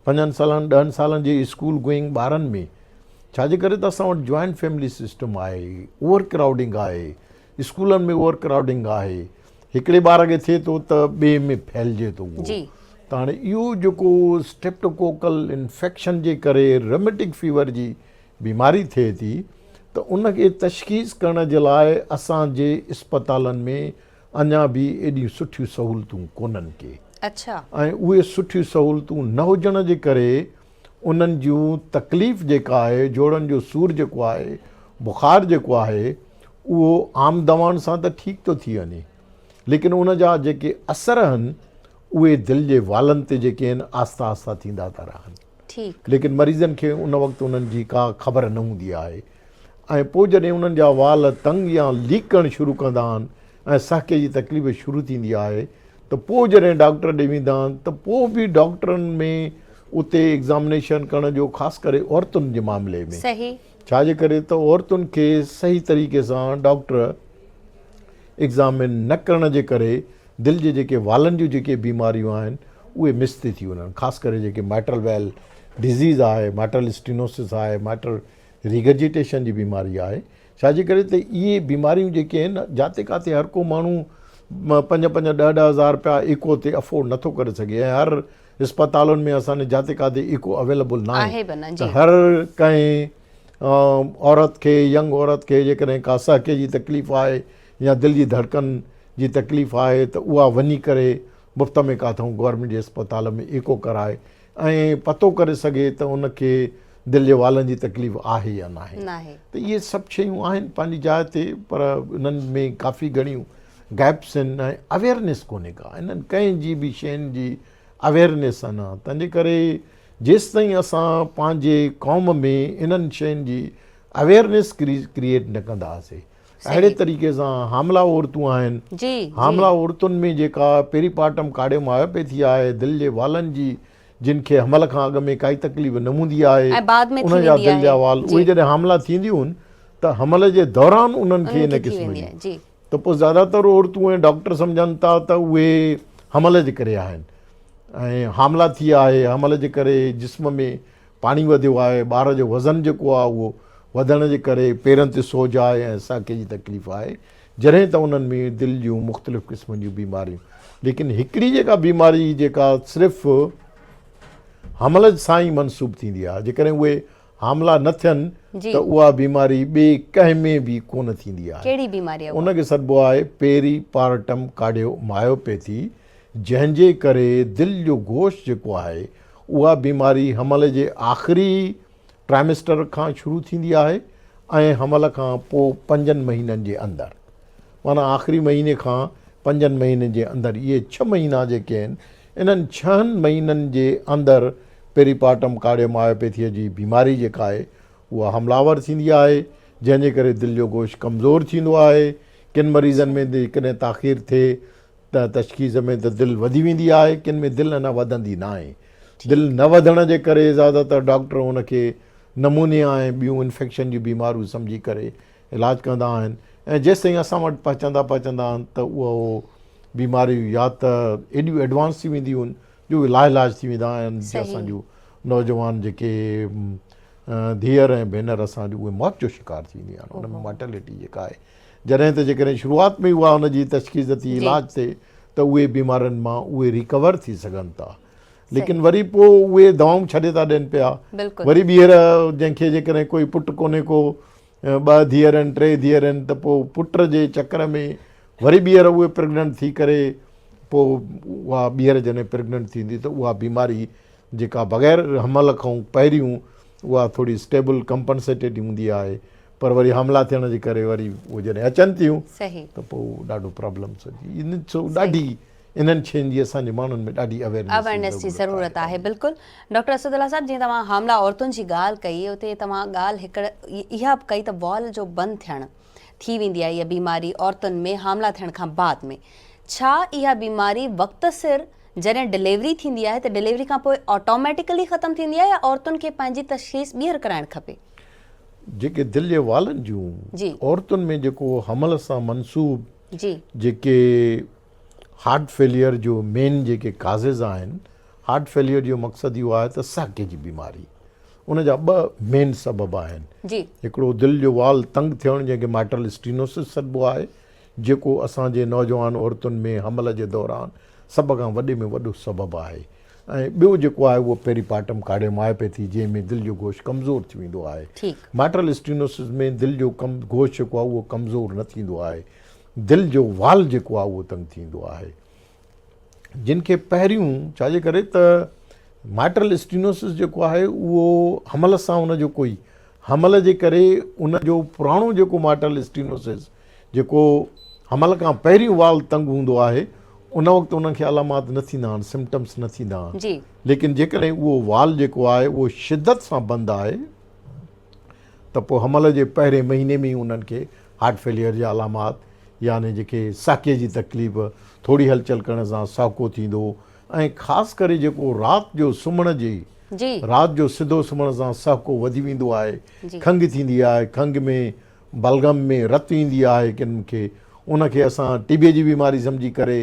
پنجن سالن ڏهن سالن جي اسڪول گوئنگ ٻارن ۾ ڇا جي ڪري ته اسان وٽ جوائنٽ فيملي سسٽم آهي اوور ڪرائوڊنگ آهي اسڪولن ۾ اوور ڪرائوڊنگ آهي هڪڙي ٻار کي ٿئي ٿو ته ٻئي ۾ ڦهلجي ٿو اهو ته هاڻي اهو جيڪو اسٽريپٽوڪوڪل انفيڪشن جي ڪري رميٽڪ فيور جي بيماري ٿئي ٿي ته ان کي تشخيص ڪرڻ جي لاء اسان جي اسپتالن ۾ اڃا به ايڏيون سٺيون سهولتون ڪونهن ڪي. اڇا. ۽ اهي سٺيون سهولتون نه هجڻ جي ڪري انهن جون تڪليف جيڪا آهي، جوڙن جو سور جيڪو آهي، بخار جيڪو آهي اهو عام دوائن سان ته ٺيڪ ٿو ٿي وڃي ليڪن ان جا جيڪي اثر آهن اهي دل جي والن تي جيڪي آهن آهسته آهسته ٿيندا ٿا رهن. ٺيڪ. ليڪن مريضن کي ان وقت انهن جي ڪا خبر نه هوندي آهي ۽ پوء جڏهن انهن جا وال تنگ يا ليڪ ڪرڻ شروع ڪندا آهن ۽ سهڪي جي تڪليف شروع ٿيندي آهي ته پوء جڏهن ڊاڪٽر ڏي ويندا آهن ته پوء به ڊاڪٽرن ۾ اتي ايگزامنيشن ڪرڻ جو خاص ڪري عورتن جي معاملي ۾ صحيح. ڇا جي ڪري ته عورتن کي صحيح طريقي سان ڊاڪٽر ايگزامن نه ڪرڻ جي ڪري دل جي جيڪي والن جون جيڪي بيماريون آهن اهي مس ٿي ٿي وڃن خاص ڪري جيڪي مائٽرل ويل ڊزيز آهي مائٽرل اسٽينوسس آهي مائٽرل ريگرجيٽيشن جي بيماري آهي ڇا جي ڪري ته اهي بيماريون جيڪي آهن جاتي ڪاتي هر ڪو ماڻهو پنج پنج ڏهه ڏهه هزار روپيا ايڪو تي افورڊ نٿو ڪري سگهي ۽ هر اسپتالن ۾ اسان جي جاتي ڪاتي ايڪو اويليبل نه آهي ته هر ڪنهن عورت کي ينگ عورت کي جيڪڏهن ڪا سهڪي جي تڪليف آهي يا دل جي ڌڙڪن جي تڪليف آهي ته اها وڃي ڪري مفت ۾ ڪاٿئون گورنمينٽ جي اسپتال ۾ ايڪو ڪرائي ۽ پتو ڪري سگهي ته ان کي دل جي والن جي تڪليف آهي يا ناهي ته اهي سڀ شيون آهن پنهنجي جاء تي پر انهن ۾ ڪافي گهڻيون گيپس آهن ۽ اويئرنيس ڪونهي ڪا انهن ڪنهن جي به شين جي اويئرنيس اڃا تنهنجي ڪري جيستائين اسان پنهنجي قوم ۾ انهن شين جي اويئرنيس ڪريئيٽ نه ڪنداسي اهڙي طريقي سان حاملا عورتون آهن حاملا عورتن ۾ جيڪا پيريپارٽم ڪارڊيومايوپيٿي آهي دل جي والن جي جن کي حمل کان اڳ ۾ ڪائي تڪليف نه هوندي آهي انهن جا دل جا وال اهي جڏهن حاملا ٿينديون آهن ته حمل جي دوران انهن کي ان قسم جي ته پوء زياده تر عورتون ۽ ڊاڪٽر سمجهن ٿا ته اهي حمل جي ڪري آهن ۽ حاملا ٿي آهي حمل جي ڪري جسم ۾ پاڻي وڌيو آهي، ٻار جو وزن جيڪو آهي اهو وڌڻ جي ڪري پيرن تي سوج آهي ۽ ساکي جي تڪليف آهي جڏهن ته انهن ۾ دل جون مختلف قسمن جون بيماريون ليڪن هڪڙي جيڪا بيماري جيڪا صرف حمل سان ئي منسوب ٿيندي آهي جيڪڏهن اهي حاملا نه ٿين ته اها بيماري ٻئي ڪنهن ۾ به ڪونه ٿيندي آهي ڪهڙي بيماري ان کي سڏبو آهي پيري پارٽم ڪارڊيو مايوپيٿي جنهن جي ڪري دل جو گوشت جيڪو آهي اها بيماري حمل جي آخري ٽرائمسٽر کان شروع ٿيندي آهي ۽ حمل کان پوء پنجن مهينن جي اندر معنيٰ آخري مهيني کان پنجن مهينن جي اندر اهي ڇهه مهينا جيڪي آهن انهن ڇهن مهينن جي اندر پيريپارٽم ڪارڊيومايوپيٿيء جي بيماري جيڪا آهي اها حمله آور ٿيندي آهي جنهن جي ڪري دل جو گوشت ڪمزور ٿيندو آهي ڪن مريضن ۾ جيڪڏهن تاخير ٿئي ته تشخيص ۾ ته دل وڌي ويندي آهي، ڪن ۾ دل اڃا وڌندي ناهي. دل نه وڌڻ جي ڪري زياده تر ڊاڪٽر ان کي نمونيا ۽ ٻيون انفيڪشن جون بيماريون سمجهي ڪري علاج ڪندا آهن ۽ جيستائين اسان وٽ پهچندا پهچندا آهن ته اهو بيماريون يا ته ايڏيون ايڊوانس ٿي وينديون آهن جو اهي لاعلاج ٿي ويندا آهن جي اسان جون نوجوان جيڪي ڌيئر ۽ ڀينر اسان جون اهي موت جو شڪار ٿي وينديون آهن ان ۾ مارٽلٽي جيڪا آهي جڏهن ته جيڪڏهن شروعات ۾ اها ان جي تشخيص ٿي علاج ٿئي ته اهي بيمارين مان اهي ريڪور ٿي سگهن ٿا. ليڪن وري پوء اهي دوائون ڇڏي ٿا ڏين پيا. وري ٻيهر جنهن کي جيڪڏهن ڪوئي پٽ ڪونهي ڪو ٻه ڌيئر آهن ٽي ڌيئر آهن ته پوء پٽ جي چڪر ۾ وري ٻيهر اهي پريگننٽ ٿي ڪري پوء اها ٻيهر جڏهن پريگننٽ ٿيندي ته اها بيماري جيڪا بغير حمل کان پهريون اها ٿوري اسٽيبل ڪمپنسيٽيڊ هوندي آهي پر وري حاملا ٿيڻ جي ڪري وري اهي جڏهن اچن ٿيون ته پوء ڏاڍو پرابلمس اچي سو ڏاڍي انهن شين جي اسان جي ماڻهن ۾ ڏاڍي اويرنيس جي ضرورت آهي. بلڪل ڊاڪٽر اسد الله صاحب جيئن توهان حاملا عورتن جي ڳالهه ڪئي اتي توهان ڳالهه هڪڙ اها به ڪئي ته وال جو بند ٿيڻ ٿي ويندي آهي اها بيماري عورتن ۾ حاملا ٿيڻ کان بعد ۾ ڇا اها بيماري وقت سر جڏهن ڊليوري ٿيندي آهي ته ڊليوري کان پوء آٽوميٽيڪلي ختم ٿيندي آهي يا عورتن کي پنهنجي تشخيص ٻيهر ڪرائڻ کپي؟ جيڪي دل جي والن جون عورتن ۾ جيڪو حمل سان منسوب جيڪي هارٽ فيليئر جو مين جيڪي ڪازز آهن، هارٽ فيليئر جو مقصد اهو آهي ته ساهه جي بيماري، ان جا ٻه مين سبب آهن. هڪڙو دل جو وال تنگ ٿيڻ جنهن کي مائٽرل اسٽينوسس سڏبو آهي، جيڪو اسان جي نوجوان عورتن ۾ حمل جي دوران سڀ کان وڏي ۾ وڏو سبب آهي ۽ ٻيو جيڪو آهي اهو پيريپارٽم ڪارڊيومايوپيٿي جنهن ۾ دل جو گوشت ڪمزور ٿي ويندو آهي. مائٽرل اسٽينوسس ۾ دل جو گوشت جيڪو آهي اهو ڪمزور نه ٿيندو آهي. دل جو وال جيڪو آهي اهو تنگ ٿيندو آهي جن کي پهريون ڇا جي ڪري ته مائٽرل اسٽينوسس جيڪو آهي اهو حمل سان ان جو ڪوئي حمل جي ڪري ان جو پراڻو جيڪو مائٽرل اسٽينوسس جيڪو حمل کان پهريون وال تنگ هوندو آهي ان وقت انهن کي علامات نه ٿيندا آهن سمپٽمس نه ٿيندا آهن جي ليڪن جيڪڏهن اهو وال جيڪو آهي اهو شدت سان بند آهي ته پوء حمل جي پهرين مهيني ۾ ئي انهن کي هارٽ فيليئر جا علامات يعني جيڪي ساڪي جي تڪليف، ٿوري هلچل ڪرڻ سان ساڪو ٿيندو ۽ خاص ڪري جيڪو رات جو سمهڻ جي رات جو سڌو سمهڻ سان سهڪو وڌي ويندو آهي، کنگهه ٿيندي آهي، کنگهه ۾ بلغم ۾ رت ايندي آهي ڪن کي ان کي اسان ٽي بي جي بيماري سمجهي ڪري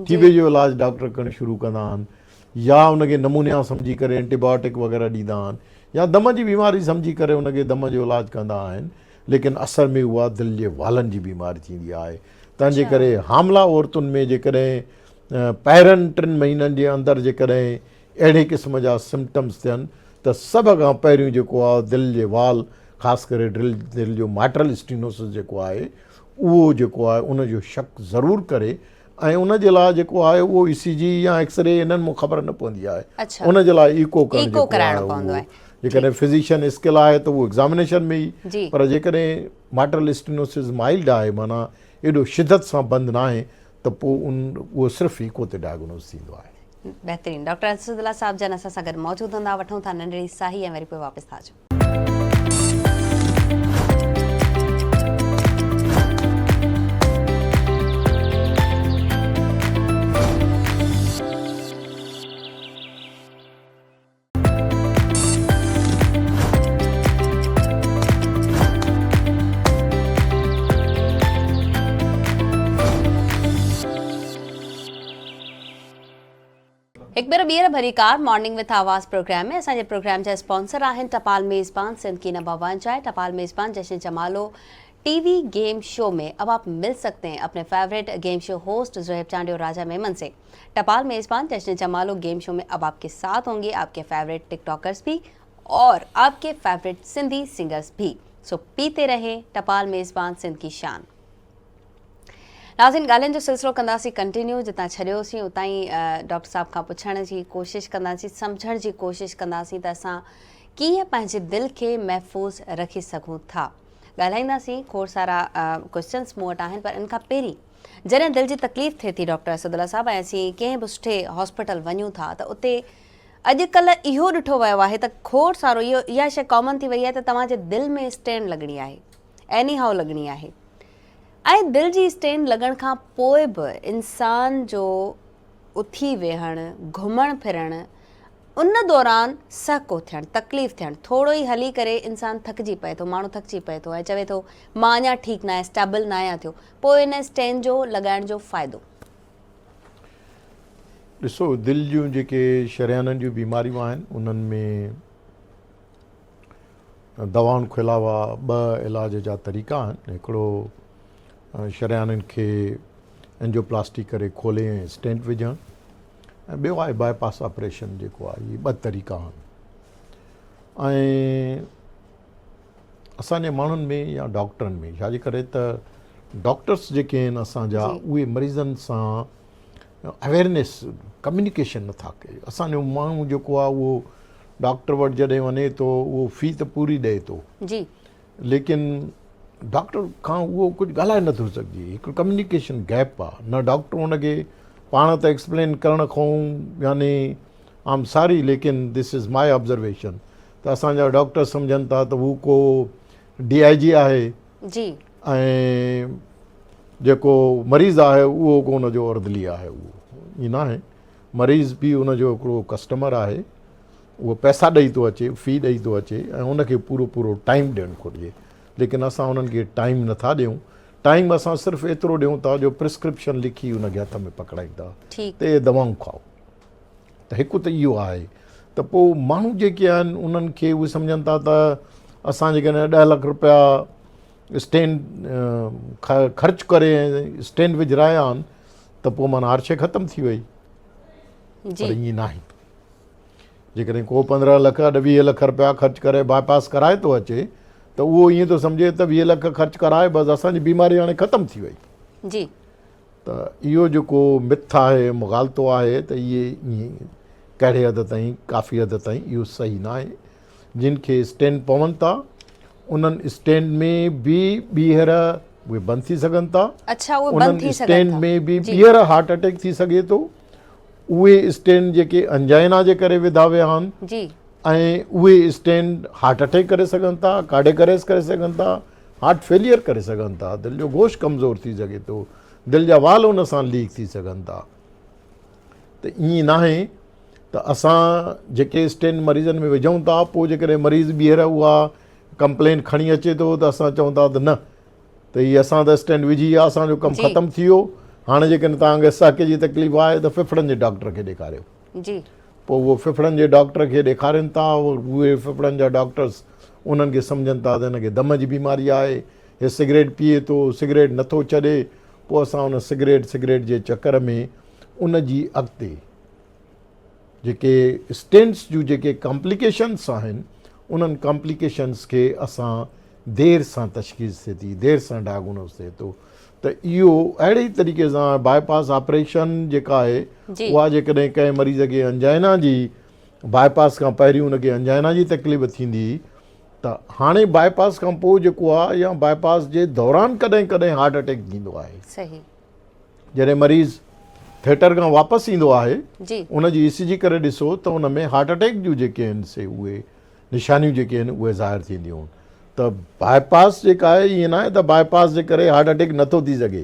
ٽي بي جو علاج ڊاڪٽر ڪرڻ شروع ڪندا آهن. يا ان کي نمونيا سمجهي ڪري اينٽي بايوٽڪ وغيره ڏيندا آهن يا دم جي بيماري سمجهي ڪري ان کي دم جو علاج ڪندا آهن ليڪن اصل ۾ اها دل جي والن جي بيماري ٿيندي آهي تنهن جي ڪري حاملا عورتن ۾ جيڪڏهن پهرن ٽن مهينن جي اندر جيڪڏهن اهڙي قسم جا سمپٽمس ٿين ته سڀ کان پهريون جيڪو آهي دل جي وال خاص ڪري ڊل دل جو مائٽرل اسٽينوسس جيڪو آهي اهو جيڪو آهي ان جو شڪ ضرور ڪري ۽ ان جي لاء جيڪو آهي اهو اي سي جي يا ايڪس ري انهن مون خبر نه پوندي آهي ان جي لاء ايڪو ڪرڻ جيڪو آهي اهو جيڪڏهن فزيشن اسڪل آهي ته اهو ايگزامينيشن ۾ ئي پر جيڪڏهن مائٽرل اسٽينوسز مائلڊ آهي معنيٰ ايڏو شدت سان بند ناهي ته پوء ان اهو صرف ايڪو تي ڊائگنوز ٿيندو آهي. بهترين ڊاڪٽر اسد الله صاحب جن اسان سان گڏ موجود هوندا وٺون ٿا ننڍڙي ساهي ۽ وري پوء واپس ٿا اچون. هڪ ڀيرو ٻيهر ڀليڪار مارننگ وٿ آواز پروگرام ۾ اسان جي پروگرام جا اسپانسر آهن ٽپال ميزبان سنڌ ڪي نمبر ون چائي ٽپال ميزبان Jashan Jamalo T V game show ۾ اب آپ مل سڪتي هين اپني favourite game show host Zohaib Chandio Raja Memon سي ٽپال ميزبان جشن جمالو گيم شو ۾ اب آپ ڪي ساٿ هونگي آپ ڪي فيورٽ ٽڪ ٽاڪرز ڀي اور آپ ڪي فيورٽ سنڌي سنگرز ڀي سو پيتي رهين ٽپال ميزبان سنڌ ڪي شان. ناظرين ڳالهين جو سلسلو ڪنداسين ڪنٽينيو جتان ڇڏيوسين اتان ئي ڊاڪٽر صاحب کان پڇڻ جي ڪوشش ڪنداسين سمجهڻ جي ڪوشش ڪنداسين ته اسان ڪيئن پنهنجي دل کي محفوظ رکي سگهون ٿا ڳالهائينداسين کوڙ سارا ڪوشچنس مون وٽ آهن پر ان کان پهرين جڏهن دل جي تڪليف ٿئي ٿي ڊاڪٽر اسد الله صاحب ۽ اسين ڪنهن به سٺي هاسپيٽل وڃون ٿا ته اتي اڄڪلهه اهو ڏٺو ويو آهي ته کوڙ سارو اهو اها شيء ڪامن ٿي وئي آهي ته توهان جي دل ۾ اسٽينڊ لڳڻي آهي ايني هائو لڳڻي آهي ۽ دل جي اسٽينڊ لڳڻ کان پوء به انسان جو اٿي ويهڻ، گهمڻ ڦرڻ، ان دوران سهڪو ٿيڻ، تڪليف ٿيڻ، ٿورو ئي هلي ڪري انسان ٿڪجي پئي ٿو، ماڻهو ٿڪجي پئي ٿو ۽ چوي ٿو مان اڃا ٺيڪ ناهيان، اسٽيبل ناهيان ٿيو، پوء ان اسٽينڊ جو لڳائڻ جو فائدو؟ ڏسو دل جون جيڪي شريانن جون بيماريون آهن انهن ۾ دوائن کان علاوه ٻه علاج جا طريقا آهن هڪڙو شريانن کي اينجيوپلاسٽي ڪري کولي ۽ اسٽينٽ وجهڻ ۽ ٻيو آهي باء پاس آپريشن جيڪو آهي اهي ٻه طريقا آهن ۽ اسان جي ماڻهن ۾ يا ڊاڪٽرن ۾ ڇا جي ڪري ته ڊاڪٽرس جيڪي آهن اسان جا اهي مريضن سان اويرنيس ڪميونيڪيشن نٿا ڪري اسان جو ماڻهو جيڪو آهي اهو ڊاڪٽر وٽ جڏهن وڃي ٿو اهو في ته پوري ڏئي ٿو جي ليڪن ڊاڪٽر کان اهو ڪجهه ڳالهائي نٿو سگهجي هڪ ڪميونيڪيشن گيپ آهي نه ڊاڪٽر ان کي پاڻ ته ايڪسپلين ڪرڻ کان يعني آم ساري ليڪن دس از مائي آبزرويشن ته اسان جا ڊاڪٽر سمجهن ٿا ته هو ڪو ڊي I جي آهي جي ۽ جيڪو مريض آهي اهو ڪو ان جو اردلي آهي اهو ائين ناهي مريض به ان جو هڪڙو ڪسٽمر آهي اهو پئسا ڏئي ٿو اچي في ڏئي ٿو اچي ۽ ان کي پورو پورو ٽائيم ڏيڻ گهرجي ليڪن اسان انهن کي ٽائيم نٿا ڏيون ٽائيم اسان صرف ايترو ڏيون ٿا جو پرسڪرپشن لکي ان کي هٿ ۾ پڪڙائين ٿا ته اهي دوائون کائو ته هڪ ته اهو آهي ته پوء ماڻهو جيڪي آهن انهن کي اهي سمجهن ٿا ته اسان جيڪڏهن ڏهه لک روپيا اسٽينڊ خرچ ڪري اسٽينڊ وجهرايا آهن ته پوء معنيٰ هر شيء ختم ٿي وئي پر ائين ناهي جيڪڏهن ڪو 15 لک اڏ 20 لک رپيا خرچ ڪري باء پاس ڪرائي ٿو اچي ته اهو ائين ٿو سمجهي ته 20 لک خرچ ڪرائي بس اسان جي بيماري هاڻي ختم ٿي وئي جي ته اهو جيڪو مٿ آهي مغالطو آهي ته اهي ائين ڪهڙي حد تائين ڪافي حد تائين اهو صحيح نه آهي جن کي اسٽينڊ پون ٿا انهن اسٽينڊ ۾ به ٻيهر اهي بند ٿي سگهن ٿا اڇا اهي بند ٿي سگهن ٿا اسٽينڊ ۾ به ٻيهر هارٽ اٽيڪ ٿي سگهي ٿو اهي اسٽينڊ جيڪي انجائنا جي ڪري وڌا ويا آهن جي ۽ اهي اسٽينڊ هارٽ اٽيڪ ڪري سگهن ٿا ڪارڊيڪ اريسٽ ڪري سگهن ٿا هارٽ فيليئر ڪري سگهن ٿا دل جو گوشت ڪمزور ٿي سگهي ٿو دل جا وال ان سان ليڪ ٿي سگهن ٿا ته ائين ناهي ته اسان جيڪي اسٽينڊ مريضن ۾ وجهون ٿا پوء جيڪڏهن مريض ٻيهر اها ڪمپلين کڻي اچي ٿو ته اسان چئون ٿا ته نه ته هي اسان ته اسٽينڊ وجهي ويا اسان جو ڪم ختم ٿي ويو هاڻي جيڪڏهن توهان کي سهڪي جي تڪليف آهي ته ڦڦڙن جي ڊاڪٽر کي ڏيکاريو جي پوء اهو ڦڦڙن جي ڊاڪٽر کي ڏيکارين ٿا اهي ڦڦڙن جا ڊاڪٽرس انهن کي سمجهن ٿا ته هن کي دم جي بيماري آهي هي سگريٽ پيئي ٿو سگريٽ نٿو ڇڏي پوء اسان ان سگريٽ سگريٽ جي چڪر ۾ ان جي اڳتي جيڪي اسٽينٽس جون جيڪي ڪامپليڪيشنس آهن انهن ڪامپليڪيشنس کي اسان دير سان تشخيص ٿئي ٿي دير سان ڊائگنوز ٿئي ٿو ته اهو اهڙي طريقي سان باء پاس آپريشن جيڪا آهي اها جيڪڏهن ڪنهن مريض کي انجائنا جي باء پاس کان پهريون ان کي انجائنا جي تڪليف ٿيندي ته هاڻي باء پاس کان پوء جيڪو آهي يا باء پاس جي دوران ڪڏهن ڪڏهن هارٽ اٽيڪ ٿيندو آهي صحيح جڏهن مريض ٿيٽر کان واپس ايندو آهي ان جي اي سي جي ڪري ڏسو ته ان ۾ هارٽ اٽيڪ جون جيڪي آهن سي اهي نشانيون جيڪي آهن اهي ظاهر ٿينديون ته باء پاس جيڪا آهي ائين ناهي ته باء پاس جي ڪري هارٽ اٽيڪ نٿو ٿي سگهي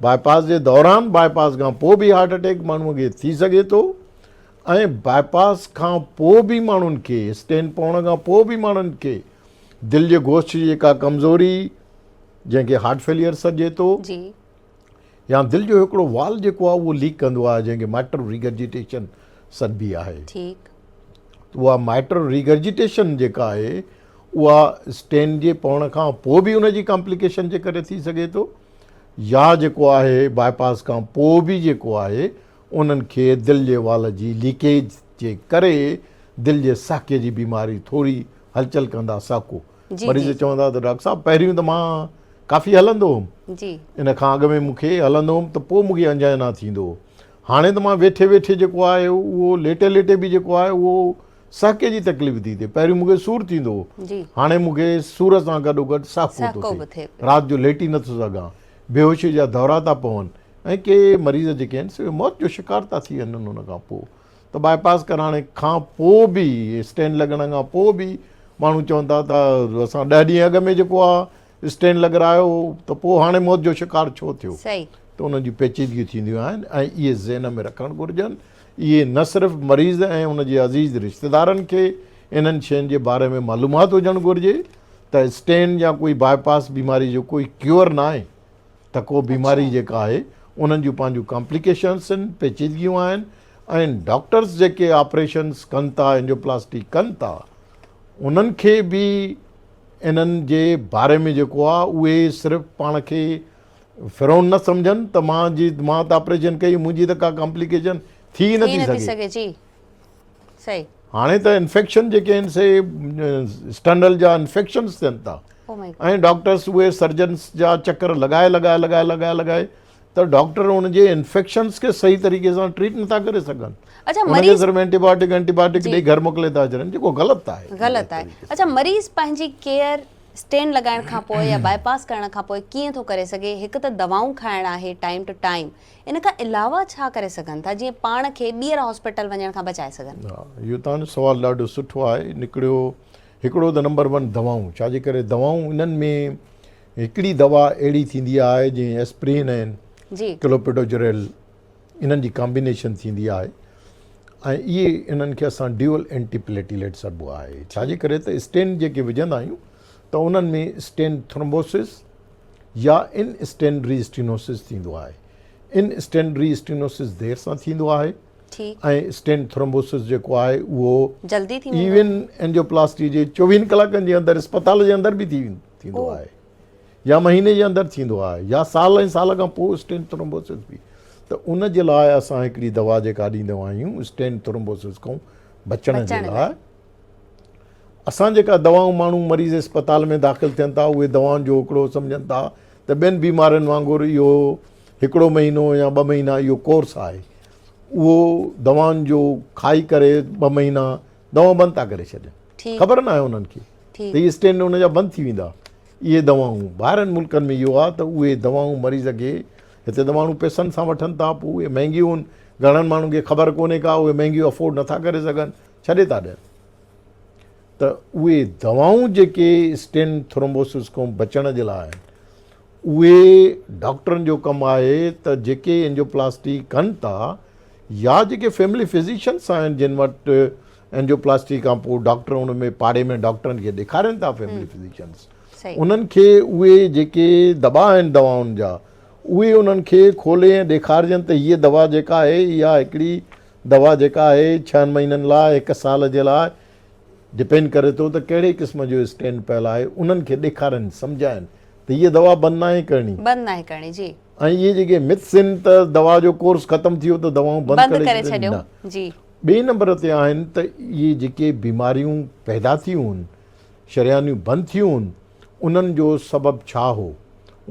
باء پاس جي دوران باء پاس کان پوء به هارٽ اٽيڪ ماڻهو کي ٿي سگهي ٿو ۽ باء پاس کان پوء به ماڻهن کي اسٽينڊ پوڻ کان پوء به ماڻهن کي دل جي گوشت جي جيڪا ڪمزوري جنهن کي هارٽ فيليئر سڏجي ٿو جي يا دل جو هڪڙو وال جيڪو آهي اهو ليڪ ڪندو آهي جنهن کي مائٽرل ريگرجيٽيشن سڏبي آهي ٺيڪ اها مائٽرل ريگرجيٽيشن جيڪا آهي اها اسٽين جي پوڻ کان پوء به ان جي ڪامپليڪيشن جي ڪري ٿي سگهي ٿو يا جيڪو آهي باء پاس کان پوء به جيڪو آهي انهن کي دل جي وال جي ليڪيج جي ڪري دل جي ساڪي جي بيماري ٿوري هلچل ڪندا ساڪو مريض چوندا ته ڊاڪٽر صاحب پهريون ته مان ڪافي هلندو هوم جي ان کان اڳ ۾ مون کي هلندو هوم ته پوء مون کي انجائنا ٿيندو هو هاڻي ته مان ويٺي ويٺي جيڪو آهي اهو ليٽي ليٽي به جيڪو آهي اهو سهڪي جي تڪليف ٿي ٿئي پهريون مون کي سور ٿيندو هو جي هاڻي مون کي سور سان گڏو گڏ سهڪو ٿو ٿئي رات جو ليٽي نٿو سگهان بيهوشي جا دورا ٿا پون ۽ ڪي مريض جيڪي آهن سي موت جو شڪار ٿا ٿي وڃن ان کان پوء ته باء پاس ڪرائڻ کان پوء به اسٽينڊ لڳڻ کان پوء به ماڻهو چون ٿا ته اسان ڏهه ڏينهن اڳ ۾ جيڪو آ اسٽينڊ لڳرايو ته پوء هاڻي موت جو شڪار ڇو ٿيو ته انهن جون پيچيدگيون ٿينديون آهن ۽ اهي ذهن ۾ رکڻ گهرجن اهي نه صرف مريض ۽ ان جي عزيز رشتيدارن کي انهن شين جي باري ۾ معلومات هجڻ گهرجي ته اسٽينڊ يا ڪوئي باء پاس بيماري جو ڪوئي ڪيور ناهي ته ڪو بيماري جيڪا آهي انهن جون پنهنجون ڪامپليڪيشنس آهن پيچيدگيون آهن ۽ ڊاڪٽرس جيڪي آپريشنس ڪن ٿا اينجيوپلاسٽي ڪن ٿا انهن کي به انهن جي باري ۾ جيڪو آهي اهي صرف پاڻ کي فرعون نه سمجهن ته مان جي مان ته آپريشن ڪئي منهنجي ته ڪا ڪامپليڪيشن ٿي ئي نٿي سگهي. سگهي جي صحيح. هاڻي ته انفيڪشن جيڪي آهن سي اسٽرنل جا انفيڪشنس ٿين ٿا ۽ ڊاڪٽرس اهي سرجنس جا چڪر لڳائي لڳائي لڳائي لڳائي لڳائي ته ڊاڪٽر ان جي انفيڪشنس کي صحيح طريقي سان ٽريٽ نٿا ڪري سگهن. اڇا ان کي مريض صرف اينٽي بايوٽڪ اينٽي بايوٽڪ ڏئي گهر موڪلي ٿا ڇڏن جيڪو غلط آهي. غلط آهي. اڇا مريض پنهنجي ڪيئر اسٽينڊ لڳائڻ کان پوء يا باء پاس ڪرڻ کان پوء ڪيئن ٿو ڪري سگهي هڪ ته دوائون کائڻ آهي ٽائيم ٽو ٽائيم ان کان علاوه ڇا ڪري سگهن ٿا جيئن پاڻ کي ٻيهر هاسپيٽل وڃڻ کان بچائي سگهن. ها اهو توهان جو سوال ڏاڍو سٺو آهي نڪڙيو هڪڙو ته نمبر ون دوائون ڇا جي ڪري دوائون انهن ۾ هڪڙي دوا اهڙي ٿيندي آهي جيئن ايسپرين آهن جي ڪلوپيڊوجريل انهن جي ڪامبينيشن ٿيندي آهي ۽ اهي انهن کي اسان ڊيول اينٽي پليٽيليٽ سڏبو آهي ڇا جي ڪري ته اسٽين جيڪي وجهندا آهيون ته انهن ۾ اسٽين ٿرومبوسس يا ان اسٽين ري اسٽينوسس ٿيندو آهي ان اسٽين ري اسٽينوسس دير سان ٿيندو آهي ۽ اسٽين ٿرومبوسس جيڪو آهي اهو جلدي ٿي ويندو ايون اينجيوپلاسٽي جي 24 ڪلاڪن جي اندر اسپتال جي اندر به ٿي ٿيندو آهي يا مهيني جي اندر ٿيندو آهي يا سال ۽ سال کان پوء اسٽين ٿرومبوسس به ته ان جي لاء اسان هڪڙي دوا جيڪا ڏيندا آهيون اسٽين ٿرومبوسس کان بچڻ جي لاء اسان جيڪا دوائون ماڻهو مريض اسپتال ۾ داخل ٿين ٿا اهي دوائن جو هڪڙو سمجهن ٿا ته ٻين بيمارين وانگر اهو هڪڙو مهينو يا ٻه مهينا اهو ڪورس آهي اهو دوائن جو کائي ڪري ٻه مهينا دوائون بند ٿا ڪري ڇڏين خبر ناهي انهن کي ته اهي اسٽينڊ ان جا بند ٿي ويندا اهي دوائون ٻاهرن ملڪن ۾ اهو آهي ته اهي دوائون مريض کي هتي ته ماڻهو پئسن سان وٺن ٿا پوء اهي مهنگيون گهڻن ماڻهن کي خبر ڪونهي ڪا اهي مهنگيون افورڊ نٿا ڪري سگهن ڇڏي ٿا ڏين ته اهي دوائون جيڪي اسٽين ٿرومبوسس کان بچڻ جي لاء آهن اهي ڊاڪٽرن جو ڪم آهي ته جيڪي اينجيوپلاسٽي ڪن ٿا يا جيڪي فيملي فزيشنس آهن جن وٽ اينجيوپلاسٽي کان پوء ڊاڪٽر ان ۾ پاڙي ۾ ڊاڪٽرن کي ڏيکارين ٿا فيملي فزيشنس انهن کي اهي جيڪي دٻا آهن دوائن جا اهي انهن کي کولي ۽ ڏيکارجن ته هيء دوا جيڪا آهي اها هڪڙي دوا جيڪا آهي ڇهن مهينن لاء هڪ سال جي لاء ڊپينڊ ڪري ٿو ته ڪهڙي قسم جو اسٽينڊ پيل آهي انهن کي ڏيکارين سمجهائين ته هيء دوا بند ناهي ڪرڻي. بند ناهي ڪرڻي جي. ۽ اهي جيڪي مٿس آهن ته دوا جو ڪورس ختم ٿي ويو ته دوائون بند ڪري ڇڏيو نه. جي. ٻئي نمبر تي آهن ته اهي جيڪي بيماريون پيدا ٿيون هن شريانيون بند ٿيون هن انهن جو سبب ڇا هو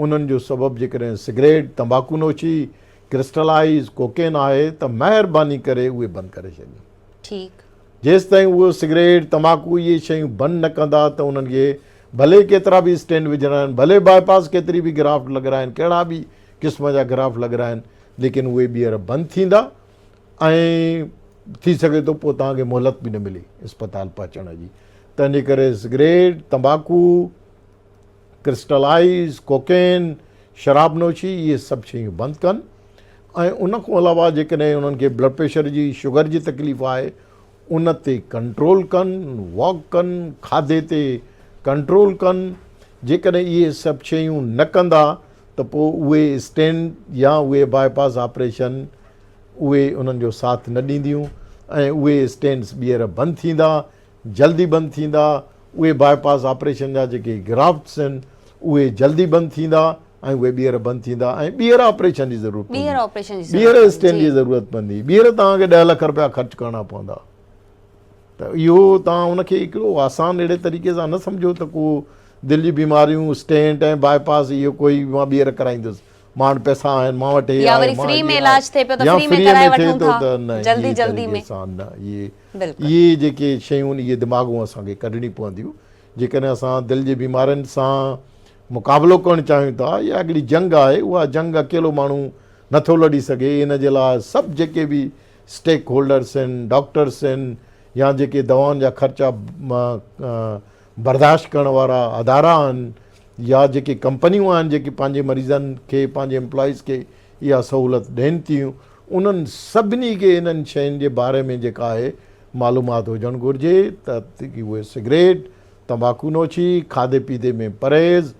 انهن جو سبب جيڪڏهن سگريٽ تمباڪو نوشي ڪرسٽلائيز ڪوڪين آهي ته مهرباني ڪري اهي بند ڪري ڇڏيو. ٺيڪ. جيستائين اهو سگريٽ، تماڪو اهي شيون بند نه ڪندا ته انهن کي ڀلي ڪيترا به اسٽينڊ وجهرائن، ڀلي باء پاس ڪيتري به گرافٽ لڳرائن، ڪهڙا به قسم جا گرافٽ لڳرائن ليڪن اهي ٻيهر بند ٿيندا ۽ ٿي سگهي ٿو پوء توهان کي مهلت به نه ملي اسپتال پهچڻ جي. تنهنجي ڪري سگريٽ، تمباڪو، ڪرسٽلائيز، ڪوڪين، شراب نوشي اهي سڀ شيون بند ڪن ۽ ان کان علاوه جيڪڏهن انهن کي بلڊ پريشر جي شگر جي تڪليف آهي ان تي ڪنٽرول ڪن، واڪ ڪن، کاڌي تي ڪنٽرول ڪن، جيڪڏهن اهي سڀ شيون نه ڪندا ته پوء اهي اسٽينٽ يا اهي باء پاس آپريشن اهي انهن جو ساٿ نه ڏينديون ۽ اهي اسٽينٽس ٻيهر بند ٿيندا جلدي بند ٿيندا، اهي باء پاس آپريشن جا جيڪي گرافٽس آهن اهي جلدي بند ٿيندا ۽ اهي ٻيهر بند ٿيندا ۽ ٻيهر آپريشن جي ضرورت پوندي، ٻيهر اسٽينٽ جي ضرورت پوندي، ٻيهر توهان کي ڏهه لک رپيا خرچ ڪرڻا پوندا ته اهو توهان ان کي هڪڙو آسان اهڙي طريقي سان نه سمجهو ته ڪو دل جي بيماريون اسٽينٽ ۽ باء پاس اهو ڪوئي مان ٻيهر ڪرائيندس مان وٽ پئسا آهن مان وٽ هي يا آهي وري مان فري ۾ هي علاج ٿئي پيو ته يا فري ۾ فري ڪرائي ۾ ٿئي وٺون ٿو ٿا ته نه جلدي اهي جلدي طريقي ۾ سان نه اهي بلڪل. اهي جيڪي شيون آهن اهي دماغون اسان کي ڪڍڻي پونديون جيڪڏهن اسان دل جي بيمارين سان مقابلو ڪرڻ چاهيون ٿا اها هڪڙي جنگ آهي اها جنگ اڪيلو ماڻهو نٿو لڙي سگهي ان جي لاء سڀ جيڪي به اسٽيڪ هولڊرس آهن ڊاڪٽرس آهن يا جيڪي دوائن جا خرچا برداشت ڪرڻ وارا ادارا آهن يا جيڪي ڪمپنيون آهن جيڪي پنهنجي مريضن کي پنهنجي امپلائيز کي اها سهولت ڏين ٿيون انهن سڀني کي انهن شين جي باري ۾ جيڪا آهي معلومات هجڻ گهرجي ته اهي سگريٽ، تمباڪو نوشي، کاڌي پيتي ۾ پرهيز،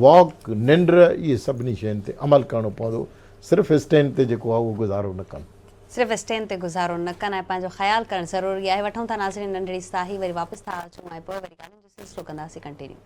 واڪ، ننڊ اهي سڀني شين تي عمل ڪرڻو پوندو صرف اسٽينڊ تي جيڪو آهي اهو گذارو نه ڪن. صرف اسٽينڊ تي گذارو نه ڪن ۽ پنهنجو خيال ڪرڻ ضروري آهي. وٺون ٿا ناظرين ننڍڙي ساهي وري واپس ٿا اچون ۽ پوء وري ڳالهين جو سلسلو ڪنداسين ڪنٽينيو.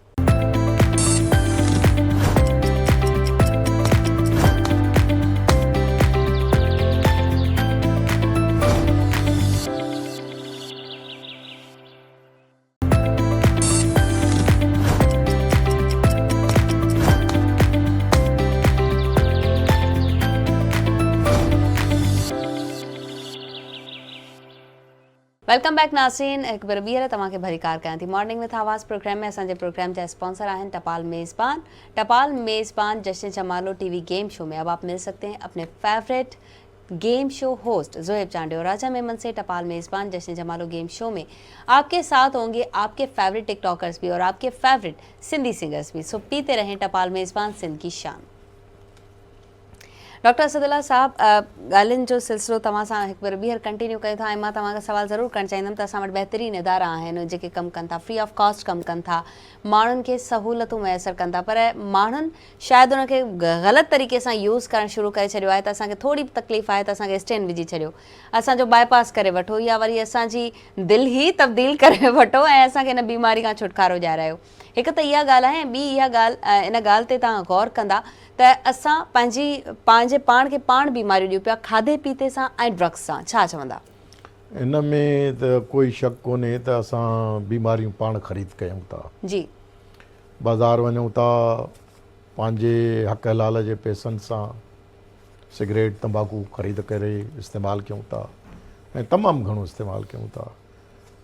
Welcome back ناظرين هڪ ڀيرو ٻيهر توهان کي ڀليڪار ڪيان ٿي مارننگ وٿ آواز پروگرام ۾ اسان جي پروگرام جا اسپانسر آهن ٽپال ميزبان ٽپال ميزبان جشن جمالو ٽي وي گيم شو ۾ اب آپ مل سڪتي هين اپني favourite game show host Zohaib Chandio Raja Memon سي ٽپال ميزبان جشن جمالو گيم شو ۾ آپ ڪي ساٿ هونگي آپ ڪي فيورٽ ٽڪ ٽاڪرز بي اور آپ ڪي فيورٽ سنڌي سنگرز بي سو پيتي رهين ٽپال ميزبان سنڌ ڪي شان. ڊاڪٽر اسد الله صاحب ڳالهين جو سلسلو توهان سان هڪ ڀيرو ٻيهر ڪنٽينيو ڪيون ٿا ۽ مان توهان کان سوال ضرور ڪرڻ چاهيندم ته اسان وٽ بهترين ادارا آهن جيڪي ڪم ڪن ٿا فري آف ڪاسٽ ڪم ڪن ٿا ماڻهن کي سهولتون ميسر ڪن ٿا پر ماڻهن شايد ان کي غلط طريقي سان يوز ڪرڻ شروع ڪري ڇڏيو آهي ته اسان کي ٿوري به تڪليف آهي ته اسان کي اسٽين وجهي ڇڏيو اسان جو باء پاس ڪري وٺو يا وري اسان جي دل ئي تبديل ڪري وٺو ۽ اسان کي ان بيماري کان ڇوٽڪارو ڏيارايو هڪ ته اها ڳالهه آهي ۽ ٻي اها ڳالهه ان ڳالهه تي توهان غور ڪندا ته اسان پنهنجي پنهنجي پاڻ کي پاڻ بيماريون ڏيون پيا کاڌي پيتي سان ۽ ڊرگس سان ڇا چوندا؟ ان ۾ ته ڪوئي شڪ ڪونهي ته اسان بيماريون پاڻ خريد ڪيون ٿا. جي. بازار وڃون ٿا پنهنجي حق حلال جي پئسن سان سگريٽ تمباڪو خريد ڪري استعمال ڪيون ٿا ۽ تمام گهڻو استعمال ڪيون ٿا.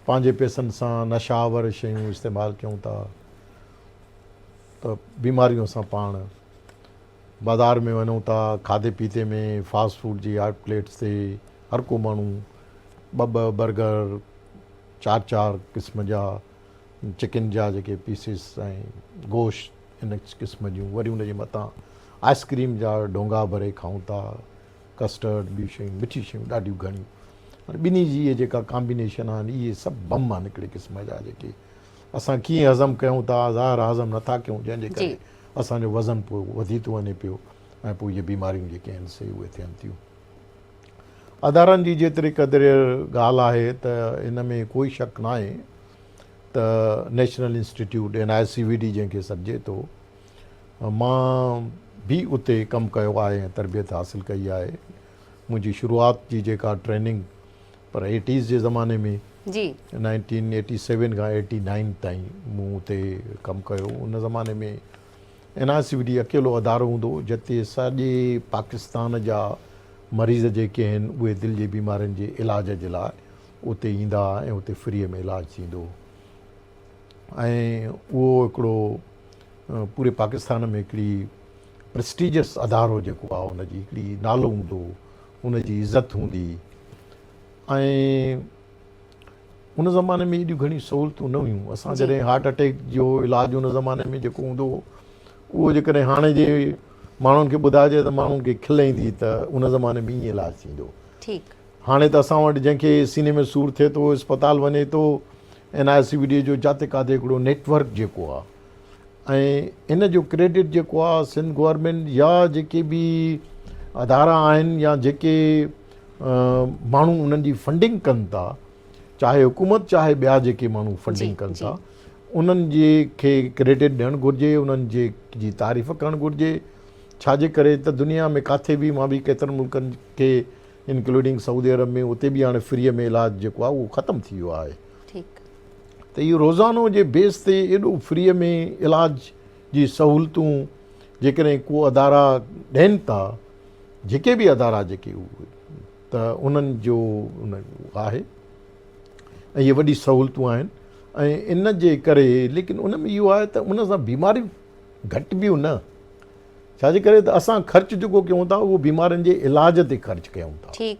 پنهنجي پئسن سان نشا آور شيون استعمال ڪيون ٿا ته بيماريون اسان پاڻ بازار ۾ وڃون ٿا کاڌي پيتي ۾ فاسٽ فوڊ جي هاٽ پليٽس تي هر ڪو ماڻهو ٻه ٻه برگر چار چار قسم جا چڪن جا جيڪي پيسز ۽ گوشت ان قسم جون وري ان جي مٿان آئس ڪريم جا ڊونگا ڀري کائون ٿا ڪسٽرڊ ٻيون شيون مٺيون شيون ڏاڍيون گهڻيون هاڻي ٻنهي جي اهي جيڪا ڪامبينيشن آهن اهي سڀ بم آهن هڪڙي قسم جا جيڪي اسان ڪيئن هضم ڪيون ٿا ظاهر هضم نٿا ڪيون جنهن جي ڪري اسان جو وزن پوء وڌي ٿو وڃي پيو ۽ پوء اهي بيماريون جيڪي آهن سي اهي ٿين ٿيون ادارن جي جيتري قدر ڳالهه آهي ته ان ۾ ڪوئي شڪ ناهي ته national institute N I C V D جنهن کي سڏجي ٿو مان به اتي ڪم ڪيو آهي ۽ تربيت حاصل ڪئي آهي. منهنجي شروعات جي جيڪا ٽريننگ پر ايٽيز جي زماني ۾ جي. نائنٽين ايٽي سيون کان ايٽي نائن تائين مون اتي ڪم ڪيو. ان زماني ۾ N I C V D اڪيلو ادارو هوندو هو جتي سڄي پاڪستان جا مريض جيڪي آهن اهي دل جي بيمارين جي علاج جي لاء اتي ايندا هئا ۽ اتي فري ۾ علاج ٿيندو هو. ۽ اهو هڪڙو پوري پاڪستان ۾ هڪڙي پرسٽيجس ادارو جيڪو آهي ان جي هڪڙي نالو هوندو هو ان جي عزت هوندي ۽ ان زماني ۾ ايڏيون گهڻيون سهولتون نه هيون اسان جڏهن هارٽ اٽيڪ جو علاج ان زماني ۾ جيڪو هوندو هو اهو جيڪڏهن هاڻي جي ماڻهن کي ٻڌائجي ته ماڻهن کي کل ايندي ته ان زماني ۾ ائين علاج ٿيندو ٺيڪ هاڻي ته اسان وٽ جنهن کي سيني ۾ سور ٿئي ٿو اسپتال وڃي ٿو N I C V D جو جاتي ڪاٿي هڪڙو نيٽ ورڪ جيڪو آ ۽ ان جو ڪريڊٽ جيڪو آ سنڌ گورنمينٽ يا جيڪي به ادارا آهن يا جيڪي ماڻهو انهن جي فنڊنگ ڪن ٿا چاهي حڪومت چاهي ٻيا جيڪي ماڻهو فنڊنگ ڪن ٿا انهن جي کي ڪريڊٽ ڏيڻ گهرجي انهن جي جي تعريف ڪرڻ گهرجي ڇاجي ڪري ته دنيا ۾ ڪاٿي به مان به ڪيترن ملڪن کي انڪلوڊنگ سعودي عرب ۾ اتي به هاڻي فري ۾ علاج جيڪو آهي اهو ختم ٿي ويو آهي ته اهو روزانو جي بيس تي ايڏو فري ۾ علاج جي سهولتون جيڪڏهن ڪو ادارا ڏين ٿا جيڪي به ادارا جيڪي ته انهن جو آهي ۽ اهي وڏي سهولتون آهن ۽ ان جي ڪري ليڪن ان ۾ اهو آهي ته ان سان بيماريون گهٽبيون نه ڇا جي ڪري ته اسان خرچ جيڪو ڪيون ٿا اهو بيمارين جي علاج تي خرچ ڪيون ٿا. ٺيڪ.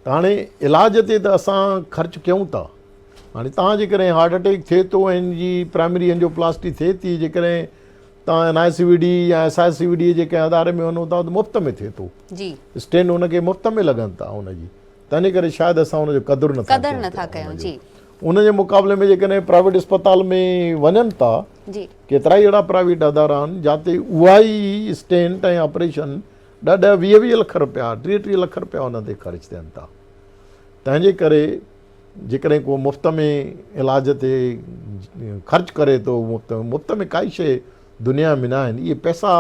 ته هاڻي علاج تي ته اسان خرچ ڪيون ٿا. هاڻي توهان جيڪڏهن هارٽ اٽيڪ ٿئي ٿو ۽ ان جي پرائمري اينجيوپلاسٽي ٿئي ٿي جيڪڏهن توهان اين آء سي وي ڊي يا S I C V D جي ڪنهن اداري ۾ وڃو ٿا ته مفت ۾ ٿئي ٿو. جي. اسٽينڊ ان کي مفت ۾ لڳن ٿا ان جي. تنهنجي ڪري شايد اسان ان جو قدر نٿا قدر نٿا ڪيون جي. ان جي مقابلي ۾ جيڪڏهن پرائيويٽ اسپتال ۾ وڃن ٿا جي. ڪيترائي اهڙا پرائيويٽ ادارا آهن جاتي اها ئي اسٽينٽ ۽ آپريشن ڏهه ڏهه ويهه ويهه لک رپيا ٽيهه ٽيهه لک رپيا ان تي خرچ ٿين ٿا تنهن جي ڪري جيڪڏهن ڪو مفت ۾ علاج تي خرچ ڪري ٿو مفت ۾ مفت ۾ ڪائي شيء دنيا ۾ نه آهن اهي پئسا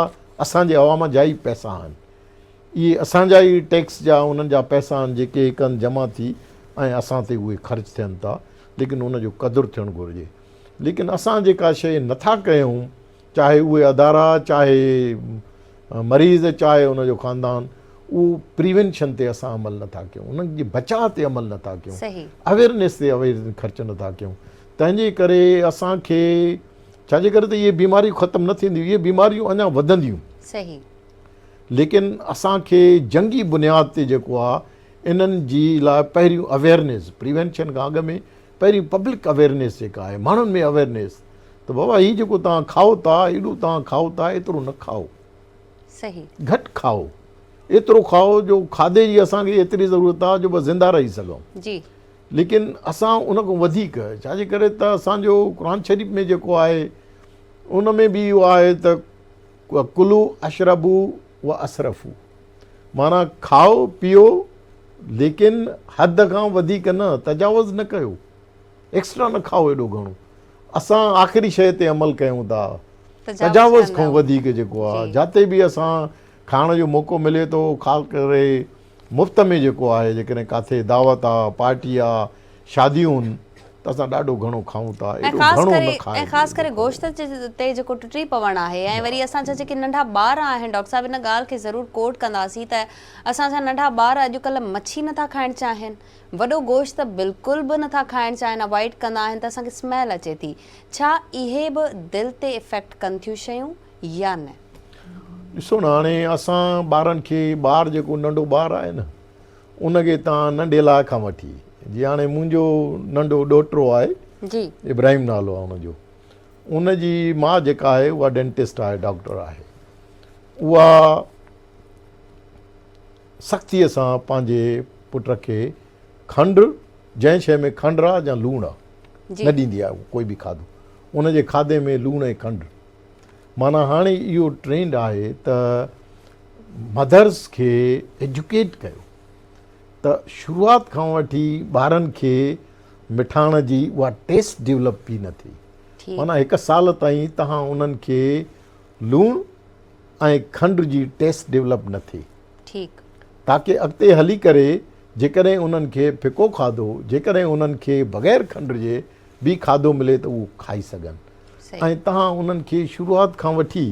اسان جي عوام جا ئي پئسا آهن اهي اسان جا ئي ٽيڪس جا انهن جا پئسا آهن جيڪي هڪ هنڌ جمع ٿي ۽ اسان تي اهي خرچ ٿين ٿا ليڪن ان جو قدر ٿيڻ گهرجي ليڪن اسان جيڪا شيء نٿا ڪيون چاهي اهي ادارا چاهي مريض چاهي ان جو خاندان اهو پريونشن تي اسان عمل نٿا ڪيون انهن جي بچاء تي عمل نٿا ڪيون اويرنيس تي خرچ نٿا ڪيون تنهن جي ڪري اسان کي ڇا جي ڪري ته اهي بيماريون ختم نه ٿينديون اهي بيماريون اڃا وڌنديون صحيح ليڪن اسان کي جنگي بنياد تي جيڪو آ انهن جي لاء پهريون اويئرنيس پريونشن کان اڳ ۾ پهريون پبلڪ اويئرنيس جيڪا آهي ماڻهن ۾ اويئرنيس ته بابا هي جيڪو توهان کائو ٿا ايڏو توهان کائو ٿا ايترو نه کائو صحيح گهٽ کائو ايترو کائو جو کاڌي جي اسان کي ايتري ضرورت آ جو بس زنده رهي سگهون جي ليڪن اسان ان کان وڌيڪ ڇا جي ڪري ته اسان جو قرآن شريف ۾ جيڪو آهي ان ۾ به اهو آهي ته ڪلو اشربو و اسرفو معنيٰ کائو پيئو ليڪن حد کان وڌيڪ نه تجاوز نه ڪيو ايڪسٽرا نه کائو ايڏو گهڻو اسان آخري شيء تي عمل ڪيون ٿا تجاوز کان وڌيڪ جيڪو آهي جاتي به اسان کائڻ جو موقعو ملي ٿو خاص ڪري مفت ۾ جيڪو آهي جيڪڏهن ڪاٿي دعوت آ پارٽي آ شاديون هن ته اسان ڏاڍو گهڻو کائون ٿا ۽ ايڏو خاص گهڻو ڪري نه ۽ کائجي خاص ايڏو ڪري کائو. گوشت تي جيڪو ٽٽي پوڻ آهي ۽ وري اسان جا جيڪي ننڍا ٻار آهن ڊاڪٽر صاحب ان ڳالهه کي ضرور ڪوٽ ڪنداسين ته اسان جا ننڍا ٻار اڄڪلهه مڇي نٿا کائڻ چاهين وڏو گوشت ته بلڪل به نٿا کائڻ چاهين اوائڊ ڪندا آهن ته اسان کي سميل اچي ٿي ڇا اهي به دل تي افيڪٽ ڪن ٿيون شيون يا نه؟ ڏسو نه هاڻي اسان ٻارن کي ٻار جيڪو ننڍو ٻار آهي نه ان کي تان ننڍي لاء کان وٺي جي هاڻي منهنجو ننڍو ڏوهٽو آهي جي ابراهيم نالو آهي ان جو ان جي ماء جيڪا آهي اها ڊينٽسٽ آهي ڊاڪٽر آهي اها سختيء سان پنهنجي پٽ کي کنڊ جنهن شيء ۾ کنڊ آهي يا لوڻ آهي نه ڏيندي آهي ڪوئي به کاڌو ان جي کاڌي ۾ لوڻ ۽ کنڊ معنيٰ هاڻي اهو ٽرينڊ آهي ته مدرس کي ايجوڪيٽ ڪيو ته شروعات کان وٺي ٻارن کي مٺاڻ جي اها ٽيسٽ ڊيولپ به نه ٿئي معنيٰ هڪ سال تائين تهان انهن کي لوڻ ۽ کنڊ جي ٽيسٽ ڊيولپ نه ٿئي تاڪه اڳتي هلي ڪري جيڪڏهن انهن کي ڦڪو کاڌو جيڪڏهن انهن کي بغير کنڊ جي به کاڌو ملي ته اهو کائي سگهن ۽ تهان انهن کي شروعات کان وٺي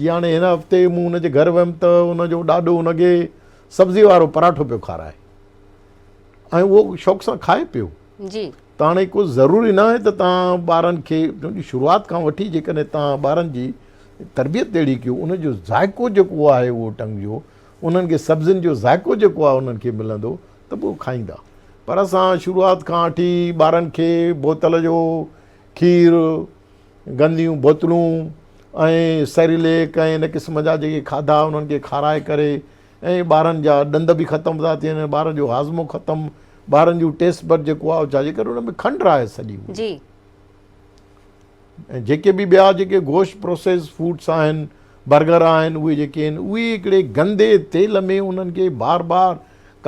جي هاڻي هن هفتي مون هن جي گهر ويم ته ان جو ڏاڏو هن کي سبزي وارو پراٺو پيو کارائي ۽ اهو شوق سان کائي پيو جي ته هاڻي ڪو ضروري نه آهي ته تهان ٻارن کي شروعات کان وٺي جيڪڏهن تهان ٻارن جي تربيت اهڙي ڪيو ان جو ذائقو جيڪو آهي اهو ٽنگ جو انهن کي سبزين جو ذائقو جيڪو آهي انهن کي ملندو ته به کائيندا پر اسان شروعات کان وٺي ٻارن کي بوتل جو کير، گنديون بوتلون ۽ سيريليڪ ۽ ان قسم جا جيڪي کاڌا انهن کي کارائي ڪري ۽ ٻارن جا ڏند به ختم ٿا ٿين ٻارن جو هاضمو ختم ٻارن جون ٽيسٽ بڊ جيڪو آهي ڇا جي ڪري ان ۾ کنڊ آهي سڄي جي ۽ جيڪي به ٻيا جيڪي گوشت پروسيس فوڊس آهن برگر آهن اهي جيڪي آهن اهي هڪڙي گندي تيل ۾ انهن کي بار بار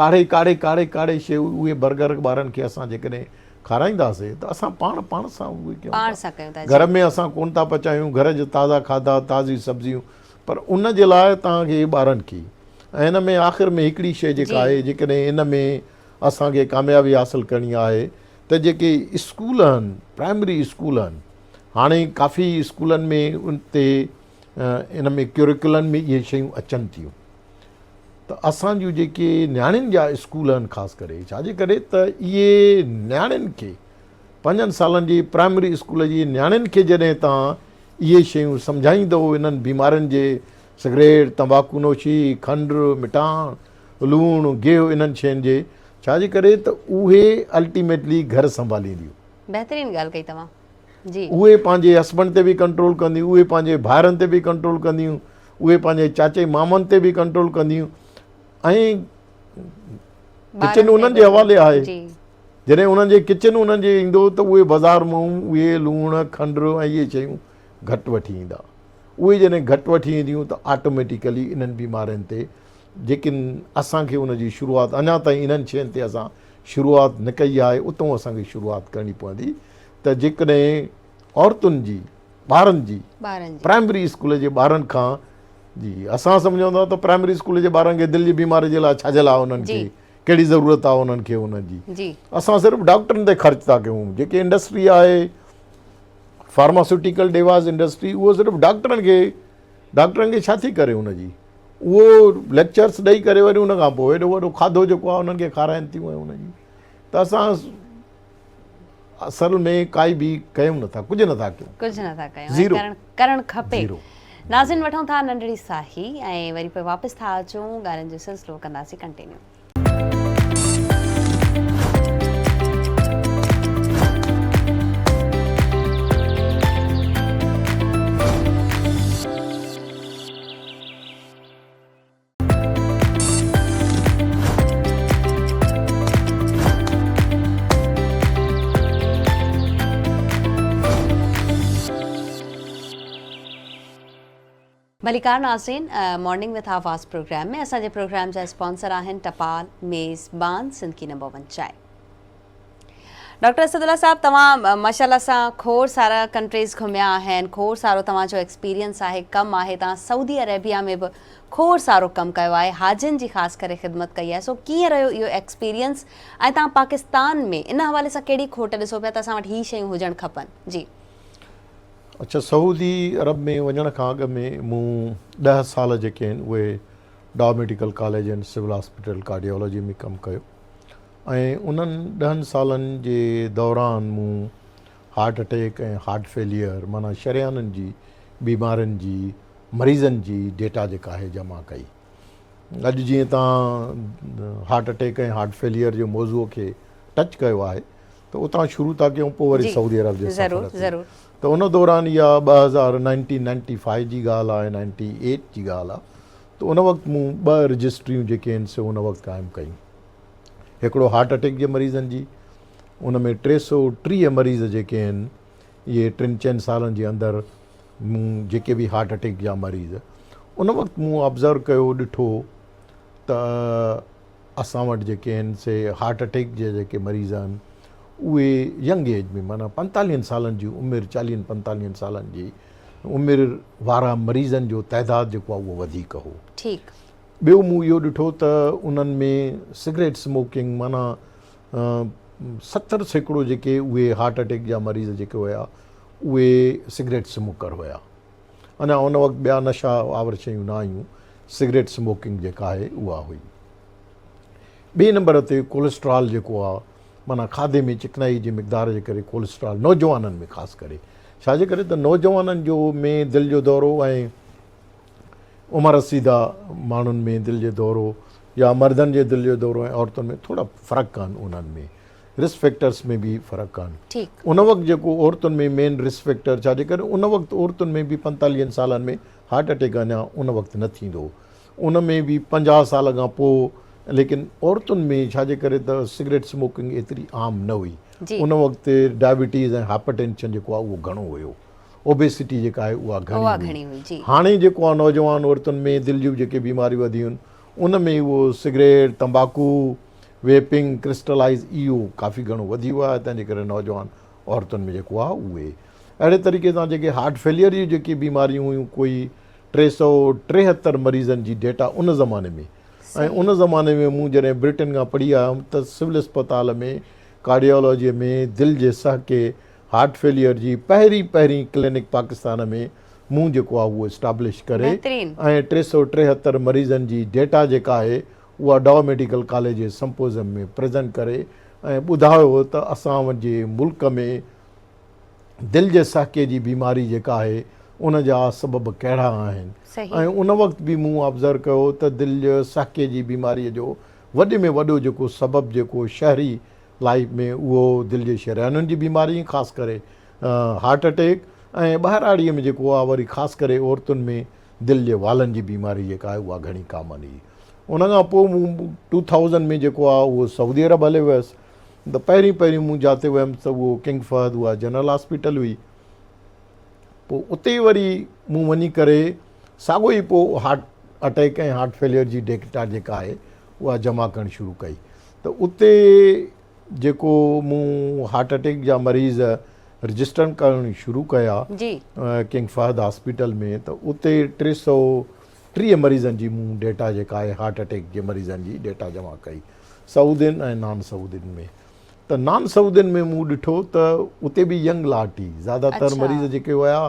ڪاڙهي ڪاڙهي ڪاڙهي ڪاڙهي شي اهي برگر ٻارن کي اسان جيڪڏهن کارائينداسي ته اسان پاڻ پاڻ سان اهي ڪيون پاڻ سان ڪيون ٿا گهر ۾ اسان ڪون ٿا پچايون گهر جا تازا کاڌا تازي سبزيون پر ان جي لاء توهان کي ٻارن کي ۽ ان ۾ آخر ۾ هڪڙي شي جيڪا آهي جيڪڏهن ان ۾ اسان کي ڪاميابي حاصل ڪرڻي آهي ته جيڪي اسڪول آهن پرائمري اسڪول آهن هاڻي ڪافي اسڪولن ۾ ان تي ان ۾ ڪيوريڪولن ۾ اهي شيون اچن ٿيون ته اسان جون جيڪي نياڻين جا اسڪول آهن خاص ڪري ڇا جي ڪري ته اهي نياڻين کي پنجن سالن جي پرائمري اسڪول جي نياڻين کي جڏهن تان اهي شيون سمجهائيندو انهن بيمارين جي سگريٽ تمباڪو نوشي کنڊ مٺاڻ لوڻ گيهه انهن شين جي ڇا جي ڪري ته اهي الٽيميٽلي گهر سنڀالينديون. بهترين ڳالهه ڪئي توهان جي. اهي پنهنجي هسبنڊ تي به ڪنٽرول ڪنديون اهي پنهنجي ڀائرن تي به ڪنٽرول ڪنديون اهي پنهنجي چاچي مامن تي به ڪنٽرول ڪنديون ۽ ڪچن انهن جي حوالي آهي جڏهن انهن جي ڪچن انهن جي ايندو ته اهي بازار مان اهي لوڻ کنڊ ۽ اهي شيون گهٽ وٺي ايندا اهي جڏهن گهٽ وٺي اينديون ته آٽوميٽيڪلي انهن بيمارين تي جيڪن اسان کي ان جي شروعات اڃا تائين انهن شين تي اسان شروعات نه ڪئي آهي اتون اسان کي شروعات ڪرڻي پوندي ته جيڪڏهن عورتن جي ٻارن جي پرائمري اسڪول جي ٻارن کان جي اسان سمجهون ٿا ته پرائمري اسڪول جي ٻارن کي دل جي بيماري جي لاء ڇا جي لاء انهن کي ڪهڙي ضرورت آهي انهن کي انهن جي اسان صرف ڊاڪٽرن تي خرچ ٿا ڪيون جيڪي انڊسٽري آهي فارماسوٽيڪل ڊيواز انڊسٽري اهو صرف ڊاڪٽرن کي ڊاڪٽرن کي ڇا ٿي ڪري ان جي. اهو ليڪچرس ڏئي ڪري وري ان کان پوء ايڏو وڏو کاڌو جيڪو آهي انهن کي کارائن ٿيون ۽ ان جي ته اسان اصل ۾ ڪائي به ڪيون نٿا، ڪجهه نٿا ڪيون. ڪجهه نٿا ڪيون ۽ ڪرڻ ڪرڻ کپي. ناظرين وٺون ٿا ننڍڙي ساهي ۽ وري پوء واپس ٿا اچون ڳالهين جو سلسلو ڪنداسين ڪنٽينيو. ڀليڪار ناظرين مارننگ وٿ آواز پروگرام ۾ اسان جي پروگرام جا اسپانسر آهن ٽپال ميزبان سنڌ ڪي نمبر ون چائي ڊاڪٽر اسد الله صاحب توهان ماشاء الله سان کوڙ سارا ڪنٽريز گهميا آهن کوڙ سارو توهان جو ايڪسپيرينس آهي ڪم آهي توهان سعودي عربيه ۾ به کوڙ سارو ڪم ڪيو آهي حاجين جي خاص ڪري خدمت ڪئي آهي سو ڪيئن رهيو اهو ايڪسپيرينس ۽ توهان پاڪستان ۾ ان حوالي سان ڪهڙي کوٽ ڏسو پيا ته اسان وٽ هي شيون هجڻ کپن جي. اڇا سعودي عرب ۾ وڃڻ کان اڳ ۾ مون 10 سال جيڪي آهن اهي Dow medical college and civil hospital cardiology ۾ ڪم ڪيو ۽ انهن ڏهن سالن جي دوران مون هارٽ اٽيڪ ۽ هارٽ فيليئر معنيٰ شريانن جي بيمارين جي مريضن جي ڊيٽا جيڪا آهي جمع ڪئي. اڄ جيئن توهان هارٽ اٽيڪ ۽ هارٽ فيليئر جي موضوع کي ٽچ ڪيو آهي ته اتان شروع ٿا ڪيون پوء وري سعودي عرب جي سفر تي ته ان دوران اها ٻه هزار نائنٽين نائنٽي فائيو جي ڳالهه آهي نائنٽي ايٽ جي ڳالهه آهي ته ان وقت مون ٻه رجسٽريون جيڪي آهن سي ان وقت قائم ڪيون. هڪڙو هارٽ اٽيڪ جي مريضن جي، ان ۾ 330 مريض جيڪي آهن اهي ٽن چئن سالن جي اندر مون جيڪي به هارٽ اٽيڪ جا مريض ان وقت مون آبزرو ڪيو ڏٺو ته اسان وٽ جيڪي آهن سي هارٽ اٽيڪ جي جيڪي مريض آهن اهي ينگ ايج ۾ معنيٰ پنتاليهن سالن جي عمر چاليهن پنتاليهن سالن جي عمر وارا مريضن جو تعداد جيڪو آهي اهو وڌيڪ هو. ٺيڪ. ٻيو مون اهو ڏٺو ته انهن ۾ سگريٽ سموڪنگ معنيٰ 70% جيڪي اهي هارٽ اٽيڪ جا مريض جيڪي هيا اهي سگريٽ سموڪر هيا. اڃا ان وقت ٻيا نشا آور شيون نه آيون، سگريٽ سموڪنگ جيڪا آهي اها هئي. ٻئي نمبر تي ڪولسٽرال جيڪو آهي معنيٰ کاڌي ۾ چڪنائي جي مقدار جي ڪري ڪولسٽرال نوجوانن ۾ خاص ڪري ڇا جي ڪري ته نوجوانن جو ۾ دل جو دورو ۽ عمر رسيده ماڻهن ۾ دل جي دورو يا مردن جي دل جو دورو ۽ عورتن ۾ ٿورا فرق آهن انهن ۾ رسڪ فيڪٽرس ۾ به فرق آهن ان وقت جيڪو عورتن ۾ مين رسڪ فيڪٽر ڇا جي ڪري ان وقت عورتن ۾ به پنتاليهن سالن ۾ هارٽ اٽيڪ اڃا ان وقت نه ٿيندو هو ان ۾ به 50 سال کان پوء ليڪن عورتن ۾ ڇا جي ڪري ته سگريٽ سموڪنگ ايتري عام نه هئي ان وقت ڊائبٽيز ۽ هائپر ٽينشن جيڪو آهي اهو گهڻو هيو اوبيسٽي جيڪا آهي اها گهڻي هئي. هاڻي جيڪو آهي نوجوان عورتن ۾ دل جون جيڪي بيماريون وڌيون آهن ان ۾ اهو سگريٽ، تمباڪو، ويپنگ، ڪرسٽلائز اهو ڪافي گهڻو وڌي ويو آهي تنهن جي ڪري نوجوان عورتن ۾ جيڪو آهي اهي اهڙي طريقي سان جيڪي هارٽ فيليئر جون جيڪي بيماريون هيون ڪوئي 373 مريضن جي ڊيٽا ان زماني ۾ ۽ ان زماني ۾ مون جڏهن برٽن کان پڙهي آيم ته سول اسپتال ۾ ڪارڊيالاجي ۾ دل جي سهڪي هارٽ فيليئر جي پهرين پهرين ڪلينڪ پاڪستان ۾ مون جيڪو آهي اهو اسٽابلش ڪري ۽ 373 مريضن جي ڊيٽا جيڪا آهي اها ڊاء ميڊيڪل ڪاليج جي سمپوزيم ۾ پريزنٽ ڪري ۽ ٻڌايو ته اسان جي ملڪ ۾ دل جي سهڪي جي بيماري جيڪا آهي ان جا سبب ڪهڙا آهن ۽ ان وقت به مون آبزرو ڪيو ته دل جي سهڪي جي بيماري جو وڏي ۾ وڏو جيڪو سبب جيڪو شهري لائيف ۾ اهو دل جي شريانن جي بيماري خاص ڪري هارٽ اٽيڪ ۽ ٻهراڙي ۾ جيڪو آهي وري خاص ڪري عورتن ۾ دل جي والن جي بيماري جيڪا آهي اها گهڻي ڪامن هئي. ان کان پوء مون ٽو ٿائوزنڊ ۾ جيڪو آهي اهو سعودي عرب هلي ويس ته پهرين پهرين مون جاتي ويم ته اهو ڪنگ فهد اها جنرل هاسپيٽل هئي پوء اتي وري مون وڃي ڪري ساڳو ئي پوء هارٽ اٽيڪ ۽ هارٽ فيليئر جي ڊيٽا جيڪا آهي اها جمع ڪرڻ شروع ڪئي ته اتي جيڪو مون هارٽ اٽيڪ جا مريض رجسٽر ڪرڻ شروع ڪيا ڪنگ فهد هاسپيٽل ۾ ته اتي 330 مريضن جي مون ڊيٽا جيڪا آهي هارٽ اٽيڪ جي مريضن جي ڊيٽا جمع ڪئي سعودين ۽ نان سعودين ۾ ته نان سعودين ۾ مون ڏٺو ته اتي به ينگ لاٽ هئي زياده تر مريض جيڪي هيا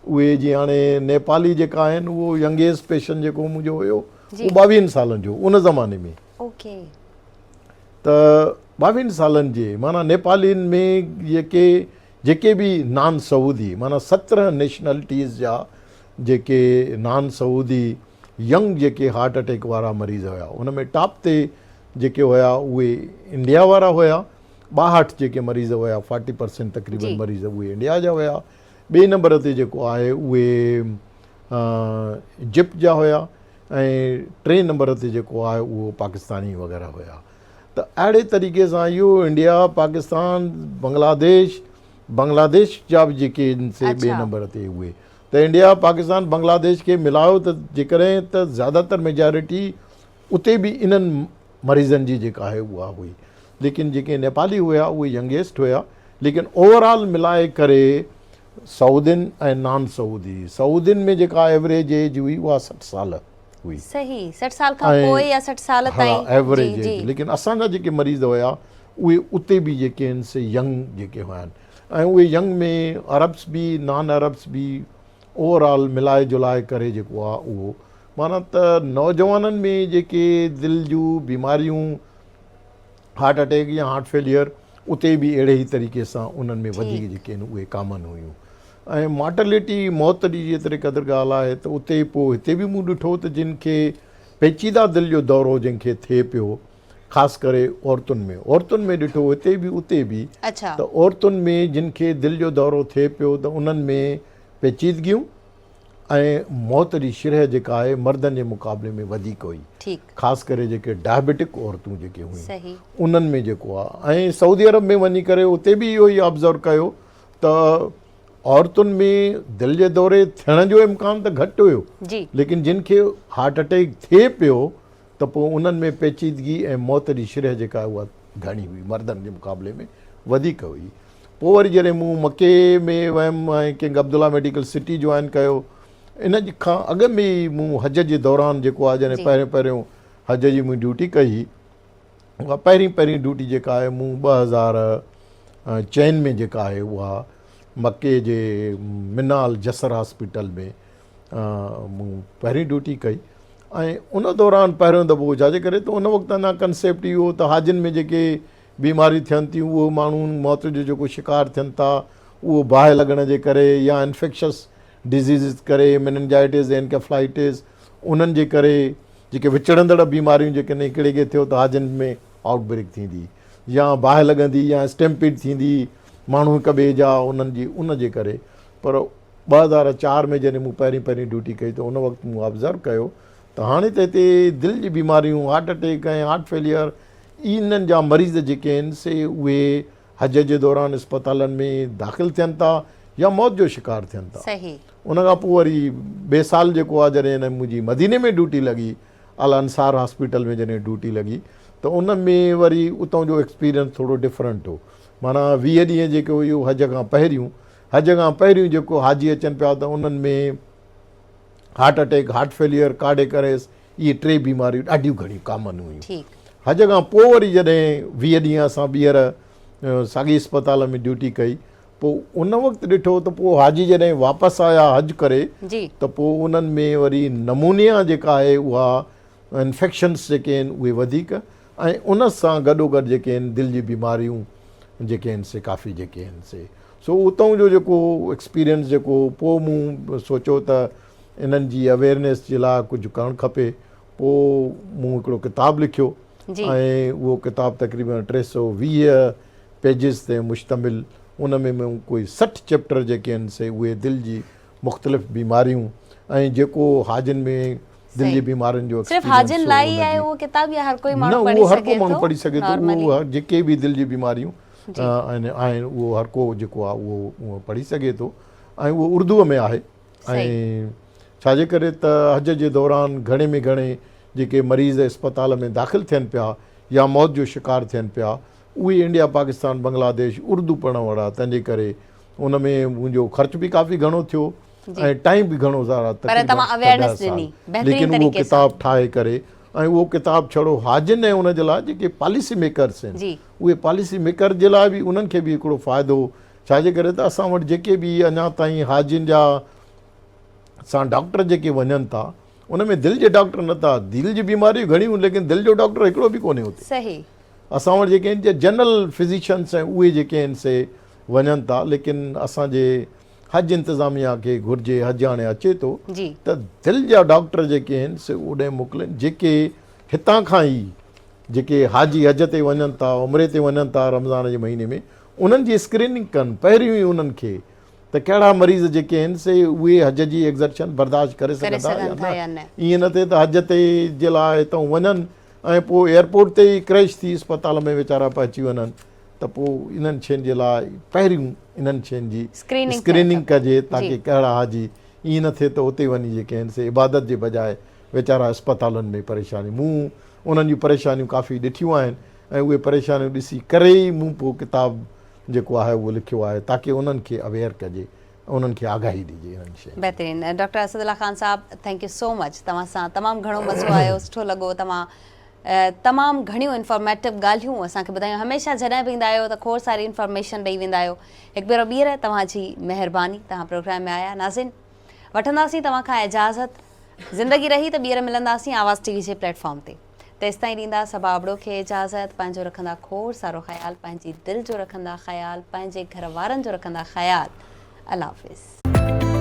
اهي جيئن هاڻي نيپالي جيڪا آهن اهو ينگيسٽ پيشنٽ جيڪو منهنجو هيو اهو ٻاويهن سالن جو ان زماني ۾. اوڪي. ته ٻاويهن سالن جي معنيٰ نيپالين ۾ جيڪي جيڪي به نان سعودي معنيٰ 17 نيشنلٽيز جا جيڪي نان سعودي ينگ جيڪي هارٽ اٽيڪ وارا مريض هيا ان ۾ ٽاپ تي جيڪي هيا اهي انڊيا وارا هيا 62 جيڪي مريض هيا فارٽي پرسنٽ تقريبن مريض اهي انڊيا جا هيا ٻئي نمبر تي جيڪو آهي اهي ايجپٽ جا هيا ۽ ٽئين نمبر تي جيڪو آهي اهو پاڪستاني وغيره هيا ته اهڙي طريقي سان اهو انڊيا پاڪستان بنگلاديش بنگلاديش جا به جيڪي سي ٻئي نمبر تي اهي ته انڊيا پاڪستان بنگلاديش کي ملايو ته جيڪڏهن ته زياده تر ميجارٽي اتي به انهن مريضن جي جيڪا آهي اها هئي ليڪن جيڪي نيپالي هيا اهي ينگيسٽ هيا ليڪن اوور آل ملائي ڪري سعودين ۽ نان سعودي سعودين ۾ جيڪا ايوريج ايج هئي اها 60 سال هئي. صحيح 60 سال کان پوء يا 60 سال تائين ايوريج ايج ليڪن اسان جا جيڪي مريض هيا اهي اتي به جيڪي آهن سي ينگ جيڪي هيا آهن ۽ اهي ينگ ۾ عربس به نان عربس به اوور آل ملائي جلائي ڪري جيڪو آهي اهو معنيٰ ته نوجوانن ۾ جيڪي دل جون بيماريون هارٽ اٽيڪ يا هارٽ فيليئر اتي به اهڙي ئي طريقي سان انهن ۾ وڌيڪ جيڪي آهن اهي ڪامن هيون ۽ مارٽلٽي موت جي جيتري قدر ڳالهه آهي ته اتي پوء هتي به مون ڏٺو ته جن کي پيچيده دل جو دورو جن کي ٿئي پيو خاص ڪري عورتن ۾ عورتن ۾ ڏٺو هتي به اتي به ته عورتن ۾ جن کي دل جو دورو ٿئي پيو ته انهن ۾ پيچيدگيون ۽ موت جي شرح جيڪا آهي مردن جي مقابلي ۾ وڌيڪ هئي خاص ڪري جيڪي ڊائبيٽڪ عورتون جيڪي هيون انهن ۾ جيڪو آهي ۽ سعودي عرب ۾ وڃي ڪري اتي به اهو ئي آبزرو ڪيو ته عورتن ۾ دل جي دوري ٿيڻ جو امڪان ته گهٽ هيو ليڪن جن کي هارٽ اٽيڪ ٿئي پيو ته پوء انهن ۾ پيچيدگي ۽ موت جي شرح جيڪا آهي اها گهڻي هئي مردن جي مقابلي ۾ وڌيڪ هئي. پوء وري جڏهن مون مڪي ۾ ويم ۽ king Abdullah medical city join ڪيو ان کان اڳ ۾ ئي مون حج جي دوران جيڪو آهي جڏهن پهريون پهريون حج جي مون ڊيوٽي ڪئي اها پهرين پهرين ڊيوٽي جيڪا آهي مون 2004 ۾ جيڪا آهي اها مڪي جي منا الجسر هاسپيٽل ۾ مون پهرين ڊيوٽي ڪئي ۽ ان دوران پهريون دفعو ڇا جي ڪري ته ان وقت اڃا ڪنسيپٽ اهو ته حاجين ۾ جيڪي بيماريون ٿين ٿيون اهو ماڻهو موت جو جيڪو شڪار ٿين ٿا اهو باهه لڳڻ جي ڪري يا انفيڪشس ڊزيزز ڪري ميننجائٽس انڪيفلائٽس انهن جي ڪري جيڪي وچڙندڙ بيماريون جيڪڏهن هڪڙي کي ٿيو ته حاجين ۾ آئوٽ بريڪ ٿيندي يا باهه لڳندي يا اسٽيمپيڊ ٿيندي ماڻهو هڪ ٻئي جا انهن جي ان جي ڪري پر 2004 ۾ جڏهن مون پهرين پهرين ڊيوٽي ڪئي ته ان وقت مون آبزرو ڪيو ته هاڻي ته هتي دل جي بيماريون هارٽ اٽيڪ ۽ هارٽ فيليئر انهن جا مريض جيڪي آهن سي اهي حج جي دوران اسپتالن ۾ داخل ٿين ٿا يا موت جو شڪار ٿين ٿا. ان کان پوء وري ٻئي سال جيڪو آهي جڏهن هن منهنجي مديني ۾ ڊيوٽي لڳي الانصار هاسپيٽل ۾ جڏهن ڊيوٽي لڳي ته ان ۾ وري اتان جو ايڪسپيرينس ٿورو ڊفرنٽ هو معنيٰ 20 ڏينهن جيڪي هئي اهو حج کان پهريون حج کان پهريون جيڪو حاجي اچن پيا ته انهن ۾ heart attack heart failure cardiac arrest اهي ٽي بيماريون ڏاڍيون گهڻيون ڪامن هيون. حج کان پوء وري جڏهن 20 ڏينهن اسان ٻيهر ساڳي اسپتال ۾ ڊيوٽي ڪئي پوء ان وقت ڏٺو ته پوء حاجي جڏهن واپس آيا حج ڪري ته پوء انهن ۾ وري نمونيا جيڪا آهي اها انفيڪشنس جيڪي آهن اهي وڌيڪ ۽ ان سان گڏوگڏ جيڪي آهن دل جي بيماريون جيڪي آهن سي ڪافي جيڪي آهن سي سو اتان جو جيڪو ايڪسپيرينس جيڪو پوء مون سوچيو ته انهن جي اويئرنيس جي لاء ڪجهه ڪرڻ کپي پوء مون هڪڙو ڪتاب لکيو ۽ اهو ڪتاب تقريبن 320 پيجز تي مشتمل ان ۾ مون ڪوئي 60 چيپٽر جيڪي آهن سي اهي دل جي مختلف بيماريون ۽ جيڪو حاجين ۾ دل جي بيمارين جو صرف حاجين لاء ئي آهي اهو ڪتاب يا هر ڪوئي ماڻهو پڙهي سگهي ٿو؟ نه اهو هر ڪو ماڻهو پڙهي سگهي ٿو اهو جيڪي به دل جي بيماريون آهن اهو هر ڪو جيڪو آهي اهو پڙهي سگهي ٿو ۽ اهو اردو ۾ آهي ۽ ڇا جي ڪري ته حج جي دوران گهڻي ۾ گهڻي جيڪي مريض اسپتال ۾ داخل ٿين پيا يا موت جو شڪار ٿين پيا اهي انڊيا پاڪستان بنگلاديش اردو پڙهڻ وارا تنهن جي ڪري ان ۾ منهنجو خرچ به ڪافي گهڻو ٿيو ۽ ٽائيم به گهڻو زارا تقريبن 10 سال ليڪن اهو ڪتاب ٺاهي ڪري ۽ اهو ڪتاب ڇڙو حاجين ۽ ان جي لاء جيڪي پاليسي ميڪرس آهن اهي پاليسي ميڪر جي لاء به انهن کي به هڪڙو فائدو ڇا جي ڪري ته اسان وٽ جيڪي به اڃا تائين حاجين جا سان ڊاڪٽر جيڪي وڃن ٿا ان ۾ دل جي ڊاڪٽر نه ٿا، دل جي بيماريون گهڻيون ليڪن دل جو ڊاڪٽر هڪڙو به ڪونهي اتي. صحيح. اسان وٽ جيڪي آهن جنرل فزيشنس آهن اهي جيڪي آهن سي وڃن ٿا ليڪن اسان جي حج انتظاميا کي گهرجي حج هاڻي اچي ٿو ته دل جا ڊاڪٽر جيڪي آهن سي اوڏانهن موڪلين جيڪي هتان کان ئي جيڪي حاجي حج تي وڃن ٿا عمري تي وڃن ٿا رمضان جي مهيني ۾ انهن جي اسڪريننگ ڪن پهريون ئي انهن کي ته ڪهڙا مريض جيڪي آهن سي اهي حج جي ايگزرشن برداشت ڪري سگهن ٿا يا نه ائين نه ٿئي ته حج تي جي لاء هتان وڃن ۽ پوء ايئرپورٽ تي ئي ڪريش ٿي اسپتال ۾ ويچارا پهچي وڃن ته پوء انهن شين جي لاء پهريون انهن شين جي اسڪريننگ ڪجي تاڪي ڪهڙا حاجي ائين نه ٿئي ته اتي وڃي جيڪي آهن سي عبادت جي بجاء ويچارا اسپتالن ۾ پريشاني مون انهن جون پريشانيون ڪافي ڏٺيون آهن ۽ اهي پريشانيون ڏسي ڪري ئي مون پوء ڪتاب جيڪو آهي اهو لکيو آهي تاڪي انهن کي اويئر ڪجي ۽ انهن کي آگاهي ڏجي انهن شين جي. بهترين ڊاڪٽر اسد الله خان صاحب thank you سو مچ توهان سان تمام گهڻو مزو آيو سٺو لڳو توهان تمام گهڻيون انفارميٽو ڳالهيون اسان کي ٻڌايون هميشه جڏهن به ايندا آهيو ته کوڙ ساري انفارميشن ڏئي ويندا آهيو هڪ ڀيرو ٻيهر توهان جي مهرباني توهان پروگرام ۾ آيا ناظرين وٺنداسين توهان کان اجازت زندگي رهي ته ٻيهر ملنداسين آواز ٽي وي جي پليٽ فارم تي تيستائين ڏيندا صبا ابڙو کي اجازت پنهنجو رکندا کوڙ سارو خيال پنهنجي دل جو رکندا خيال پنهنجي گهر وارن جو رکندا خيال الله حافظ.